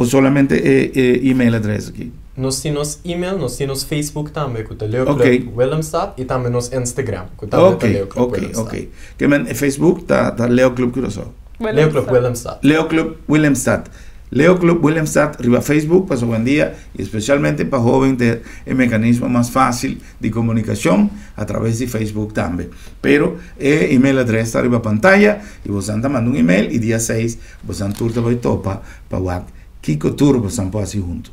solamente e email address aki? Nos tin nos email, nos tin nos Facebook tambe, ku ta Leo Club Willemstad, i tambe nos Instagram, ku tambe ta Leo Club Willemstad. Ok, ok. Ke men Facebook ta Leo Club Curaçao? Leo Club Willemstad. Leo Club Willemstad. Leo Club Willemstad riba Facebook pasobra hoendia i espesialmente pa hoben ta e mekanismo mas fásil di komunikashon a traves di Facebook tambe. Pero e email address ta riba pantaya i bosan ta manda un email i dia 6 bosan tur ta bai topa pa wak kiko tur bosan por hasi huntu.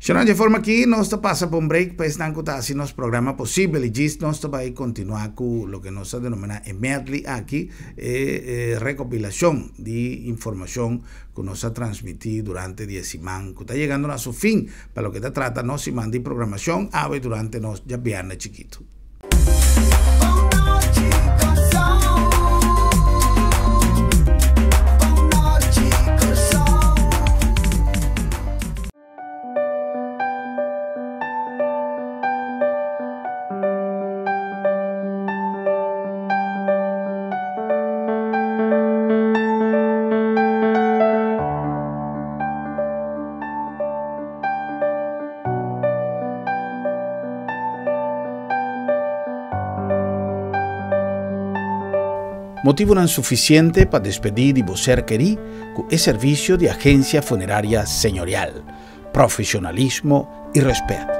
Shona, dje forma aki nos ta pasa pa un break pa esnan ku ta hasi nos programa posibel i djis nos ta bai kontinuá ku loke nos ta denominá e medley aki, e rekopilashon di informashon ku nos a transmití durante di e siman ku ta yegando na su fin pa loke ta trata nos siman di programashon awe durante nos djabièrnè chikitu. Motibunan sufisiente pa despedí di bo ser kerí ku e servisio di Agensia Funeraria Señorial. Profesionalismo i rèspèt.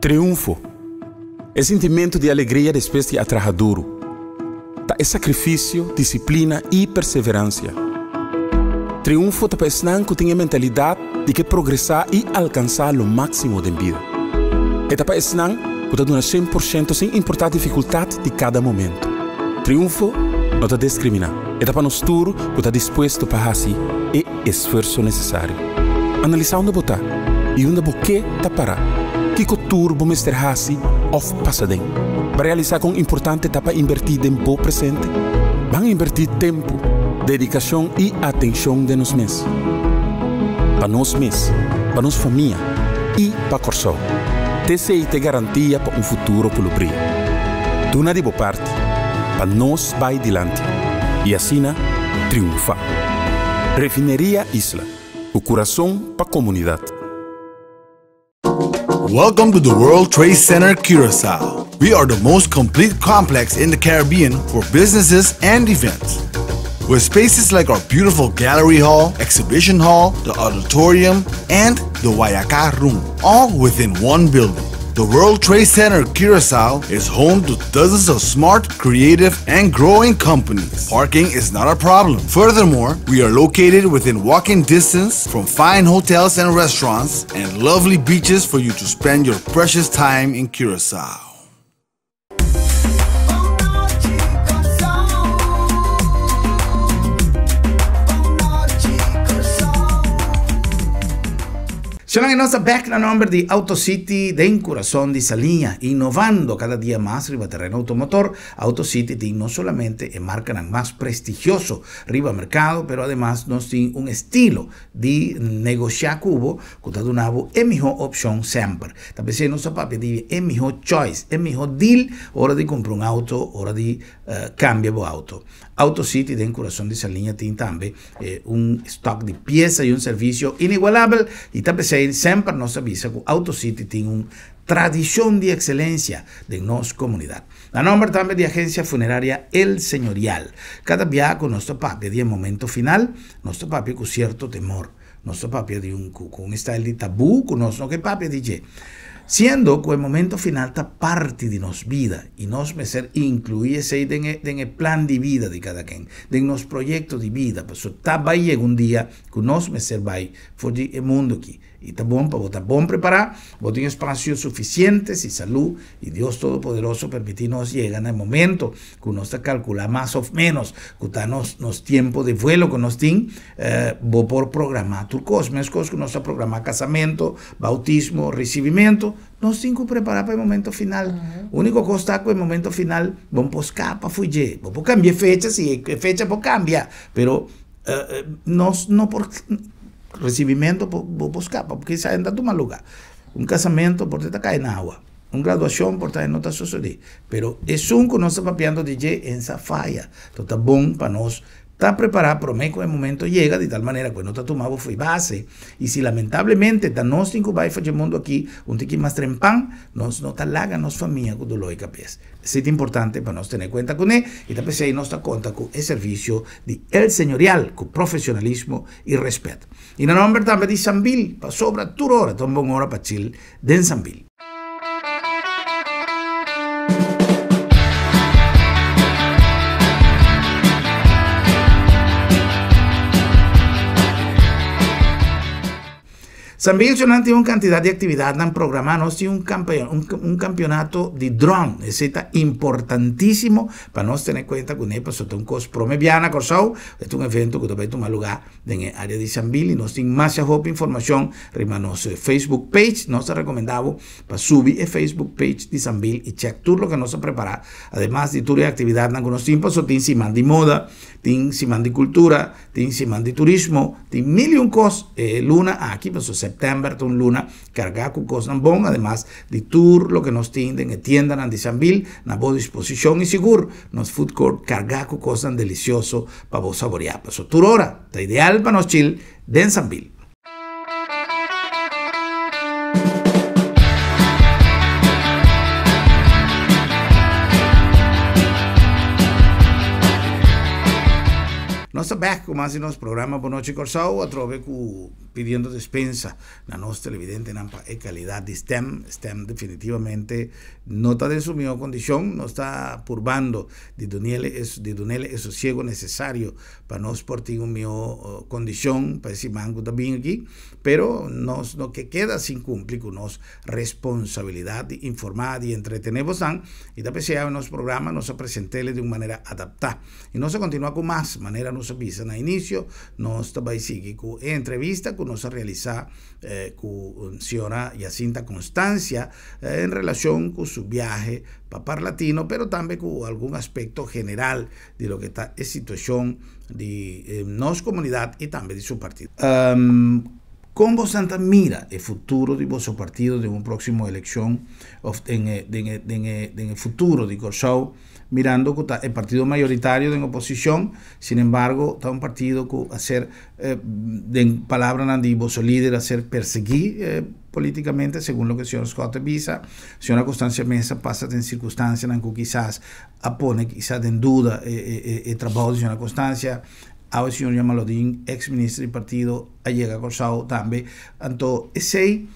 Triunfo. E sintimentu di alegria despues di a traha duru. Ta e sakrifisio, disiplina i perseveransia. Triunfo ta pa esnan ku tin e mentalidat di ke progresá i alkansá lo máksimo den bida. E ta pa esnan ku ta duna 100% sin importá difikultat di kada momento. Triunfo no ta deskriminá. E ta pa nos tur ku ta dispuesto pa hasi e esfuerso nesesario. Analisá unda bo ta i unda bo ke ta pará. Kiko tur bo mester hasi òf pasa den? Bo a realisá kon importante ta pa inbertí den bo presente? Ban inbertí tempu, dedikashon i atenshon den nos mes. Pa nos mes, pa nos famia i pa Kòrsou. T'esei ta e garantia pa un futuro ku lo bria. Duna di bo parti pa nos bai dilanti i asina triunfá. Refineria Isla, ku kurason pa komunidat. Welcome to the World Trade Center Curacao. We are the most complete complex in the Caribbean for businesses and events. With spaces like our beautiful gallery hall, exhibition hall, the auditorium, and the Wayaka room, all within one building. The World Trade Center Curacao is home to dozens of smart, creative, and growing companies. Parking is not a problem. Furthermore, we are located within walking distance from fine hotels and restaurants and lovely beaches for you to spend your precious time in Curacao. Shonnan nos ta bek na nomber di Auto City den kurason di Saliña, inovando kada dia mas riba tereno outomotor. Auto City tin no solamente e markanan mas prestigioso riba merkado, pero ademas nos tin un estilo di negoshá ku bo ku ta duna bo e mihó opshon semper. Ta p'esei nos ta papia di e mihó choice, e mihó deal ora di kumpra un outo, ora di kambia bo outo. Auto City den kurason di Saliña tin tambe un stock di piesa i un servisio inigualabel i ta p'esei semper nos ta bisa ku Auto City tin un tradishon di ekselensia den nos komunidat. Na nòmber tambe di Agensia Funeraria El Señorial, kada bia ku nos ta papia di e momento final, nos ta papia ku sierto temor. Nos ta papia di un ku un style di tabú ku nos no ke papia di dje. Siendo ku e momento final ta parti di nos bida i nos mester inkluí esei den e den e plan di bida di kada ken, den nos proyekto di bida, pasobra ta bai yega un dia ku nos mester bai for di e mundu aki. I ta bon pa bo ta bon prepará, bo tin espasio sufisiente si salú i Dios Todopoderoso permití nos yega na e momento ku nos ta kalkulá mas òf ménos ku ta nos nos tiempo de vuelo ku nos tin, bo por programá tur kos. Meskos ku nos ta programá kasamentu, boutismo, risibimentu, nos tin ku prepará pa e momento final. Úniko kos ta ku e momento final bo no por skapa fo'i dje. Bo por kambia e fecha, si e fecha por kambia, pero nos no por risibimentu bo por skapa porque esei no ta tuma lugá. Un kasamentu por ta kai na awa. Un graduashon por ta no ta sosodé, pero esun ku nos ta papiando di dje en sa faya. Enton ta bon pa nos ta prepará promé ku e momento yega di tal manera ku e no ta tuma bo fo'i base. I si lamentablemente ta nos tin ku bai for dje mundu aki un tiki mas trempan, nos no ta laga nos famia ku doló i kabes. Esei ta importante pa nos tene kuenta kuné i ta p'esei nos ta konta ku e servisio di El Señorial ku profesionalismo i rèspèt. I na nòmber tambe di Sambil, pasobra tur ora ta un bon ora pa chil den Sambil. San Bilchonan tin un kantidat di aktividatnan programá. Nos tin un un kampionato di dron. Esei ta importantísimo pa nos tene kuenta kuné pasobra ta un kos promé biaha na Kòrsou. E ta un evento ku ta bai tuma lugá Den e área di Sambil i nos tin masha hopi informashon riba nos Facebook page. Nos ta rekomendá bo pa subi e Facebook page di Sambil i chèk tur loke nos a prepará. Ademas di tur e aktividatnan ku nos tin, pasobra tin siman di moda, tin siman di kultura, tin siman di turismo, tin mil i un kos e luna aki, pasobra sèptèmber ta un luna kargá ku kosnan bon. Ademas di tur loke nos tin den e tiendanan di Sambil na bo disposishon i sigur nos food court kargá ku kosnan delisioso pa bo saboreá. Paso tur ora ta ideal pa nos chil den Sambil. Nos ta bek ku mas di nos programa Bon Nochi Kòrsou atrobe ku pidiendo despensa na nos televidentenan pa e kalidat di stem. Stem definitivamente no ta den su mihó kondishon. Nos ta purbando di dunele e di dunele e sosiego nesesario pa nos por tin un mihó kondishon pa e siman ku ta bin aki. Pero nos no ke keda sin kumpli ku nos responsabilidat di informá, di entretené bosnan i ta p'esei awe nos programa nos a present'ele di un manera adaptá. I nos a kontinuá ku mas, manera nos a bisa na inisio, nos ta bai sigui ku e entrevista ku nos a realisá ku señora Jacinta Constancia en relashon ku su biahe pa Parlatino, pero tambe ku algun aspekto general di loke ta e situashon di nos komunidat i tambe di su partido. Kon bosan ta mira e futuro di boso partido den un próksimo elekshon òf den e den e den e den e futuro di Kòrsou? Mirando ku ta e partido mayoritario den oposishon, sin embargo ta un partido ku a ser, den palabranan di boso lider, a ser persegui politikamente, segun loke señor Schotte bisa. Señora Constancia Mesa pasa den sirkunstansianan ku kisas a pone kisas den duda e trabou di señora Constancia. Awe señor Jamaloodin, ex minister di partido, a yega Kòrsou tambe. Anto esei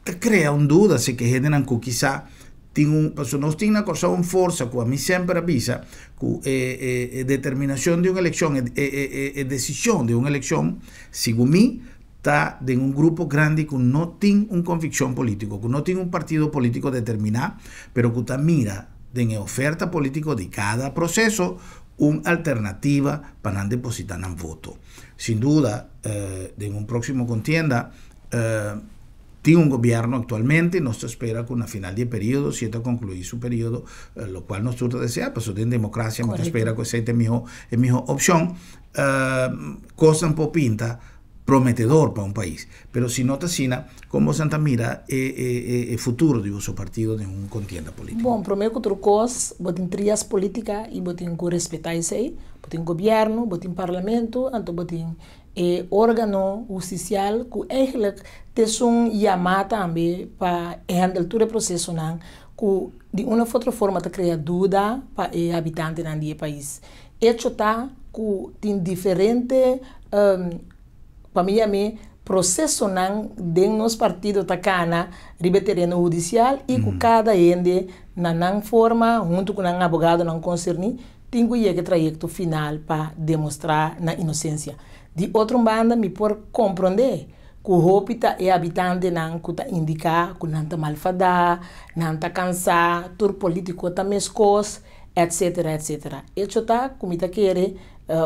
ta krea un duda si ke hendenan ku kisa tin un, pasobra nos tin na Kòrsou un forsa ku ami semper a bisa ku e e e determinashon di un elekshon, e e e desishon di un elekshon, segun mi, ta den un grupo grandi ku no tin un konvikshon polítiko, ku no tin un partido polítiko determiná, pero ku ta mira den e oferta polítiko di kada proseso un alternativa pa nan depositá nan voto. Sin duda, den un próksimo kontienda, Tin un gobièrnu aktualmente, nos ta spera ku na final di e periodo, si e ta konkluí su periodo, lokual nos tur ta deseá, pasobra den demokrasia mi ta spera ku esei ta e mihó e mihó opshon, kosnan por pinta prometedor pa un pais. Pero si no ta asina, kon boso ta mira e e e futuro di boso partido den un kontienda polítiko? Bon, promé ku tur kos, bo tin trias polítika i bo tin ku respetá esei. Bo tin gobièrnu, bo tin parlamento, anto bo tin E organo hustisial ku eigenlijk t'esun yamá tambe pa handle tur e prosesonan ku di un of otro forma ta krea duda pa e habitantenan di e pais. Echo ta ku tin diferente, pa mi yam'é, prosesonan den nos partido ta kana riba e tereno hudisial i ku kada hende na nan forma huntu ku nan abogadonan konserní Tin ku yega e trayekto final pa demostrá nan inosensia. Di otro un banda mi por komprondé ku hopi ta e habitantenan ku ta indiká ku nan ta malfadá, nan ta kansá, tur polítiko ta meskos, etsetera, etsetera. Echo ta ku mi ta kere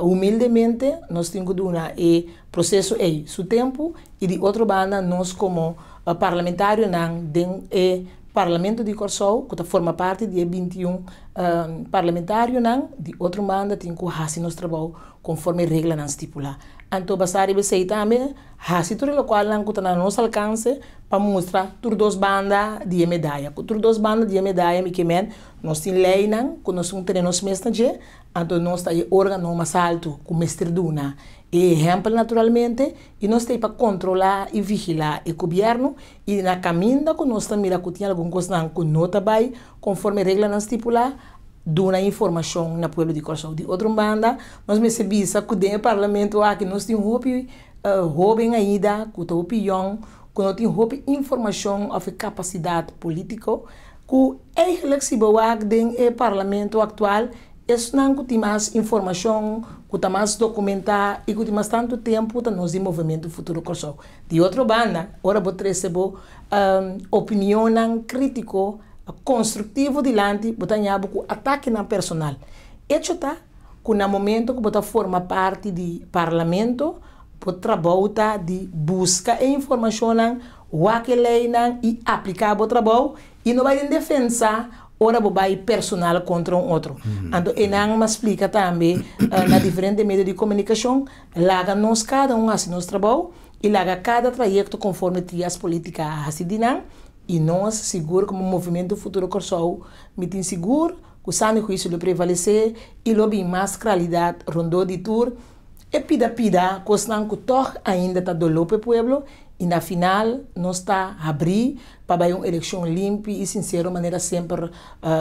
humildemente nos tin ku duna e proseso ei su tempu i di otro banda nos komo parlamentarionan den e Parlamento di Kòrsou ku ta forma parti di e 21 parlamentarionan di otro banda tin ku hasi nos trabou konforme reglanan stipulá. Anto basá riba esei tambe hasi tur e lokualnan ku ta na nos alkanse pa mustra tur dos banda di e medaya. Ku tur dos banda di e medaya mi ke men nos tin leinan ku nos tin tene nos mes na dje, anto nos ta e órgano mas altu ku mester duna e ehèmpel naturalmente i nos ta ei pa kontrolá i vigilá e gobièrnu i na kaminda ku nos ta mira ku tin algun kosnan ku no ta bai Konforme reglanan stipulá, duna informashon na pueblo di Kòrsou. Di otro banda, nos mester bisa ku den e parlamento aki nos tin hopi hóben ainda ku ta hopi yòn, ku no tin hopi informashon òf e kapasidat polítiko, ku eigentlik si bo wak den e parlamento aktual, esnan ku tin mas informashon, ku ta mas dokumentá i ku tin mas tantu tempu ta nos di Movementu Futuro Kòrsou. Di otro banda, ora bo trese bo opinionnan krítiko, konstruktivo dilanti, bo ta haña bo ku atakenan personal. Echo ta ku na momento ku bo ta forma parti di parlamento, bo trabou ta di buska e informashonnan, wak e leinan i apliká bo trabou i no bai den defensa ora bo bai personal kontra un otro. Anto enan m'a splika tambe na diferente medio di komunikashon, laga nos kada un hasi nos trabou i laga kada trayekto konforme trias polítika a hasi di nan. I nos sigur komo Movementu Futuro Kòrsou mi tin sigur ku sano huisio lo prevalesé i lo bin mas klaridat rondó di tur e pida pida kosnan ku tòg ainda ta doló pa e pueblo i na final nos ta habrí pa bai un elekshon limpi i sinsero manera semper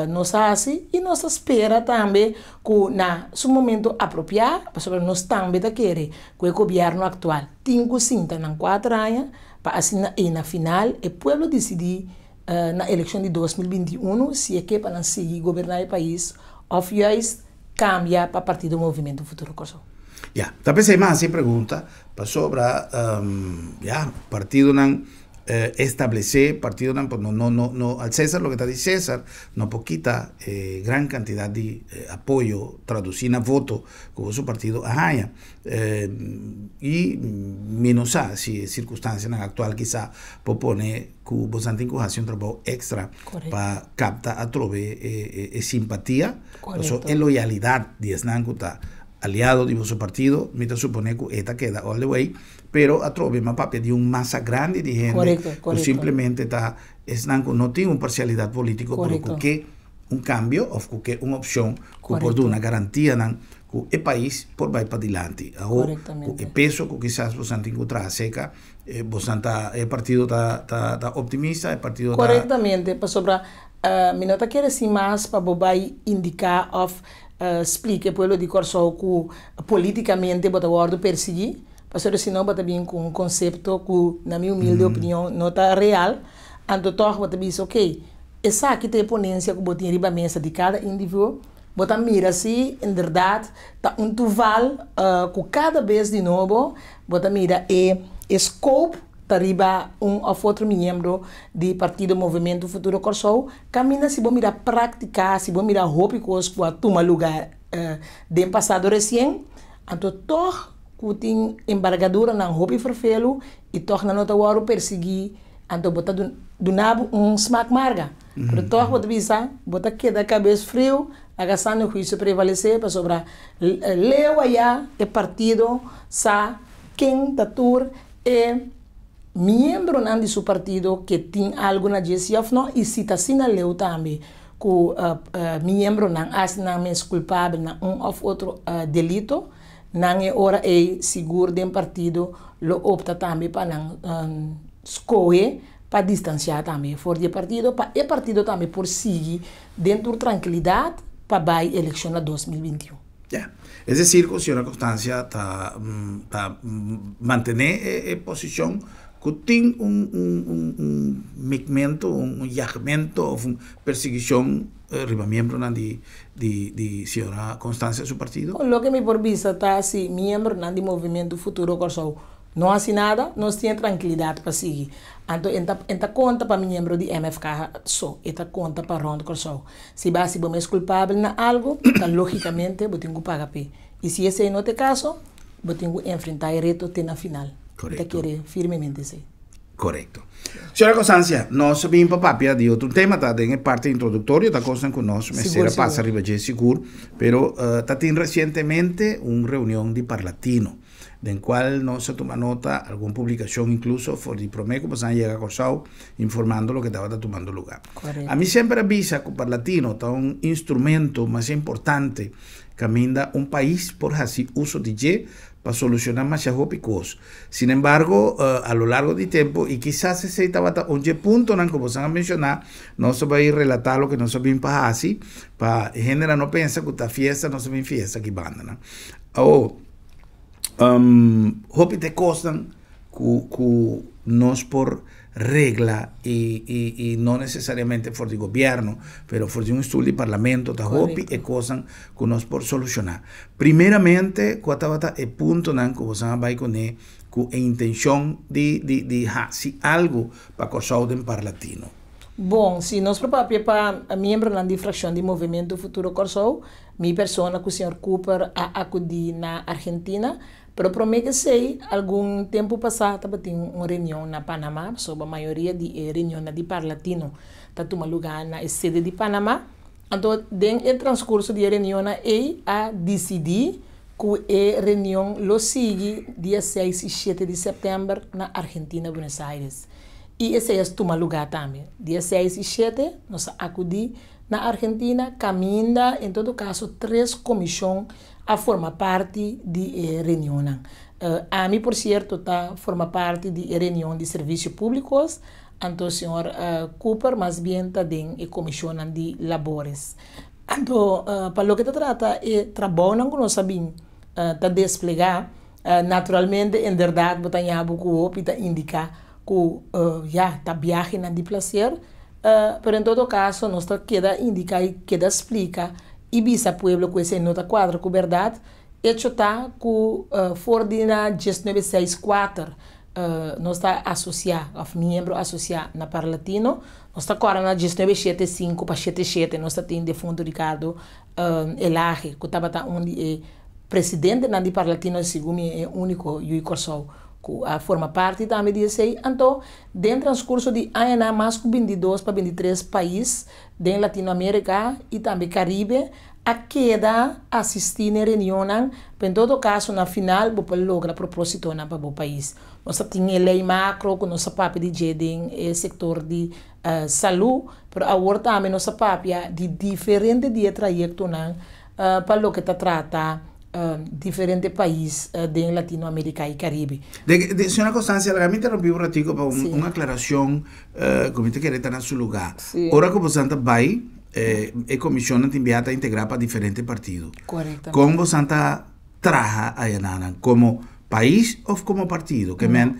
nos a hasi i nos ta spera tambe ku na su momento apropiá pasobra nos tambe ta kere ku e gobièrnu aktual tin ku sinta nan kuater aña Pa asina ei na final e pueblo disidí na elekshon di 2021 si e ke pa nan sigui goberná e pais òf juist kambia pa Partido Movimentu Futuro Kòrsou. Ya, ta p'esei mi a hasi e pregunta, pasobra ya, partidonan establesé, partidonan por no no no no al César loke ta di César, no por kita e gran kantidat di apoyo tradusí na voto ku boso partido a haña. I mi no sa si e sirkunstansianan aktual kisá por pone ku bosan tin ku hasi un trabou ekstra pa kapta atrobe e simpatia, paso e loyalidat di esnan ku ta aliado di boso partido, mi ta supone ku e ta keda all the way, pero atrobe mi a papia di un masa grandi di hende ku simplemente ta esnan ku no tin un parsialidat polítiko pero ku ke un kambio òf ku ke un opshon ku por duna garantianan ku e pais por bai padilanti. Awo ku e peso ku kisas bosan tin ku traha seka, bosan ta, e partido ta ta ta optimista, e partido ta. Korektamente, pasobra mi no ta kere sin mas pa bo bai indiká òf splika e pueblo di Kòrsou ku politikamente bo ta wòrdu persiguí, pasobra si no bo ta bin ku un konsepto ku na mi humilde opinion no ta real, anto tòg bo ta bisa okey, esaki ta e ponensia ku bo tin riba mesa di kada individuo. Bo ta mira si inderdat ta un tuval ku kada bes di nobo bo ta mira e scope ta riba un òf otro miembro di Partido Movementu Futuro Kòrsou kaminda si bo mira práktika, si bo mira hopi kos ku a tuma lugá den pasado resien, anto tòg. ku tin enbergaduranan hopi ferfelu i tòg nan no ta wòrdu persiguí, anto bo ta duna bo un smak marga. Pero tòg bo ta bisa, bo ta keda kabes friu, laga sano huisio prevalesé, pasobra leu ayá e partido sa ken ta tur e miembronan di su partido ke tin algu na dje si òf no, i si ta asina leu tambe ku miembronan hasi nan mes kulpabel na un òf otro delito, nan e ora ei sigur den partido lo opta tambe pa nan skohe pa distansiá tambe for di e partido pa e partido tambe por sigui den tur trankilidat pa bai elekshon na 2021. Ya. Es decir ku señora Constancia ta ta mantené e posishon ku tin un un un un mikmento, un yagmento òf un persiguishon riba miembronan di di di señora Constancia su partido? Loke mi por bisa ta si miembronan di Movementu Futuro Kòrsou no hasi nada, nos tin e trankilidat pa sigui. Anto e ta e ta konta pa miembro di MFK so, e ta konta pa rònt Kòrsou. Si bo hasi bo mes kulpabel na algu, ta lógikamente bo tin ku paga p'e. I si esei no ta e kaso, bo tin ku enfrentá e reto te na final. Mi ta kere firmemente esei. Korekto. Señora Constancia, nos a bin pa papia di otro tema, ta den e parti introduktorio, ta kosnan ku nos mester a pasa riba dje sigur, pero ta tin resientemente un reunion di Parlatino, den kual nos a tuma nota algun publikashon inkluso for di promé ku boso a yega Kòrsou informando loke tabata tumando lugá. Ami semper a bisa ku Parlatino ta un instrumento mas importante kaminda un pais por hasi uso di dje pa solushoná masha hopi kos. Sin embargo, a lo largo di tempu, i kisas esei tabata un dje puntonan ku boso a menshoná, nos ta bai relatá loke nos a bin pa hasi, pa e hendenan no pensa ku ta fiesta nos a bin fiesta aki bandanan. Awor, hopi ta e kosnan ku ku nos por regla i i i no nesesariamente for di gobièrnu, pero for di un stul di parlamento ta hopi e kosnan ku nos por solushoná. Primeramente kua tabata e puntonan ku boso a bai kuné ku e intenshon di di di hasi algu pa Kòrsou den Parlatino? Bon, si nos por papia pa miembronan di frakshon di Movementu Futuro Kòrsou, mi persona ku señor Cooper a akudí na Argentina, pero promé ku esei, algun tempu pasá tabatin un reunion na Panamá, pasobra mayoria di e reunionnan di Parlatino ta tuma lugá na e sede di Panamá. Anto den e transkurso di e reunionnan ei a disidí ku e reunion lo sigui dia 6 i 7 di sèptèmber na Argentina, Buenos Aires. I esei a tuma lugá tambe. Dia 6 i 7 nos a akudí na Argentina kaminda en todo kaso tres komishon a forma parti di e reunionnan. Ami por sierto ta forma parti di e reunion di Servisio Públikos, anto señor Cooper mas bien ta den e komishonnan di Labores. Anto pa loke ta trata e trabounan ku nos a bin ta desplegá, naturalmente inderdat bo ta ña bo ku hopi ta indiká ku ya ta biahenan di plaser, pero en todo kaso nos ta keda indiká i keda splika i bisa pueblo ku esei no ta kuadra ku bèrdat. Echo ta ku for di na 1964 nos ta asosiá òf miembro asosiá na Parlatino. Nos ta kòrda na 1975 pa 77 nos ta tin defuntu Ricardo Elhage ku tabata un di e presidentenan di Parlatino segun mi e úniko yu di Kòrsou ku a forma parti tambe di esei. Anto den transkurso di añanan mas ku 22 pa 23 pais den Latinoamérika i tambe Karibe a keda asistí n'e reunionnan, pero en todo kaso na final bo por logra propósitonan pa bo pais. Nos a tin e lei makro ku nos a papia di dje den e sektor di salú, pero awor tambe nos a papia di diferente di e trayektonan pa loke ta trata diferente pais den Latinoamérika i Karibe. De, señora Constancia, laga mi interrumpí un ratico pa un aclaracion cu mi ta kere ta na su lugar. Ora cu bosan ta bay, e comisionnan tin bia ta integra pa diferente partido. Correctamente. Con bosan ta traha ayananan? Como pais of como partido? Ke men,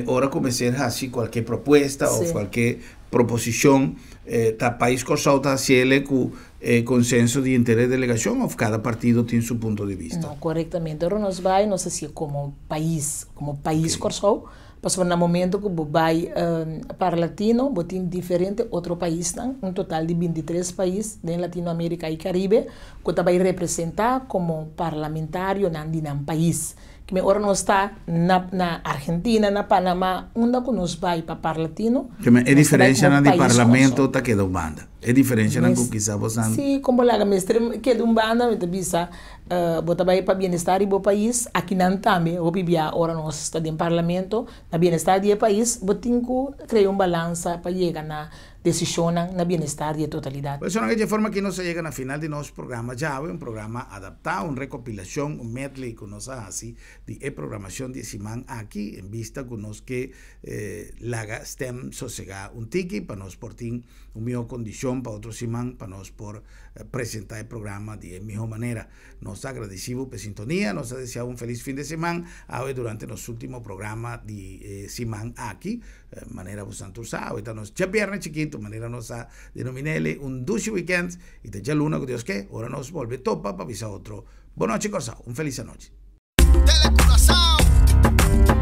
ora cu mester haci cualkier propuesta of cualkier proposicion, ta pais Corsou ta haciele cu e consenso di henter e delegacion of cada partido tin su punto di vista? No, correctamente. Ora nos bay, nos hacié como pais, como pais Corsou. Pasobra na momento ku bo bai Parlatino, bo tin diferente otro paisnan, un total di 23 pais den Latinoamérika i Karibe, ku ta bai representá komo parlamentarionan di nan pais. Ke ora nos ta na na Argentina, na Panamá, unda ku nos bai pa Parlatino, Ke men e nos ta bai diferenshanan komo di pais parlamento Kòrsou. ta keda un banda. E diferenshanan ku Mes, kisa bosan. sí, kon bo laga mester keda un banda, mi ta bisa, bo ta bai pa bienestar di bo pais, akinan tambe hopi bia ora nos ta den parlamento, na bienestar di e pais, bo tin ku krea un balansa pa yega na desishonnan na bienestar di e totalidat. Pues na e forma aki nos a yega na final di nos programa djawe, un programa adaptá, un rekopilashon, un medley ku nos a hasi di e programashon di e siman aki, en bista ku nos ke laga stèm sosegá un tiki pa nos por tin un mihó kondishon pa otro siman pa nos por presentá e programa di e mihó manera. Nos ta agradesí bo pa e sintonia, nos ta deseá bo un felis fin de siman awe durante nos último programa di e siman aki. Manera bo san tur sa, awe ta nos djabièrnè chikitu, manera nos a denomin'é un dushi wikènt i ta djaluna ku Dios ke, ora nos bolbe topa pa bisa otro Bonochi Kòrsou, un felis anochi. Tele Curaçao.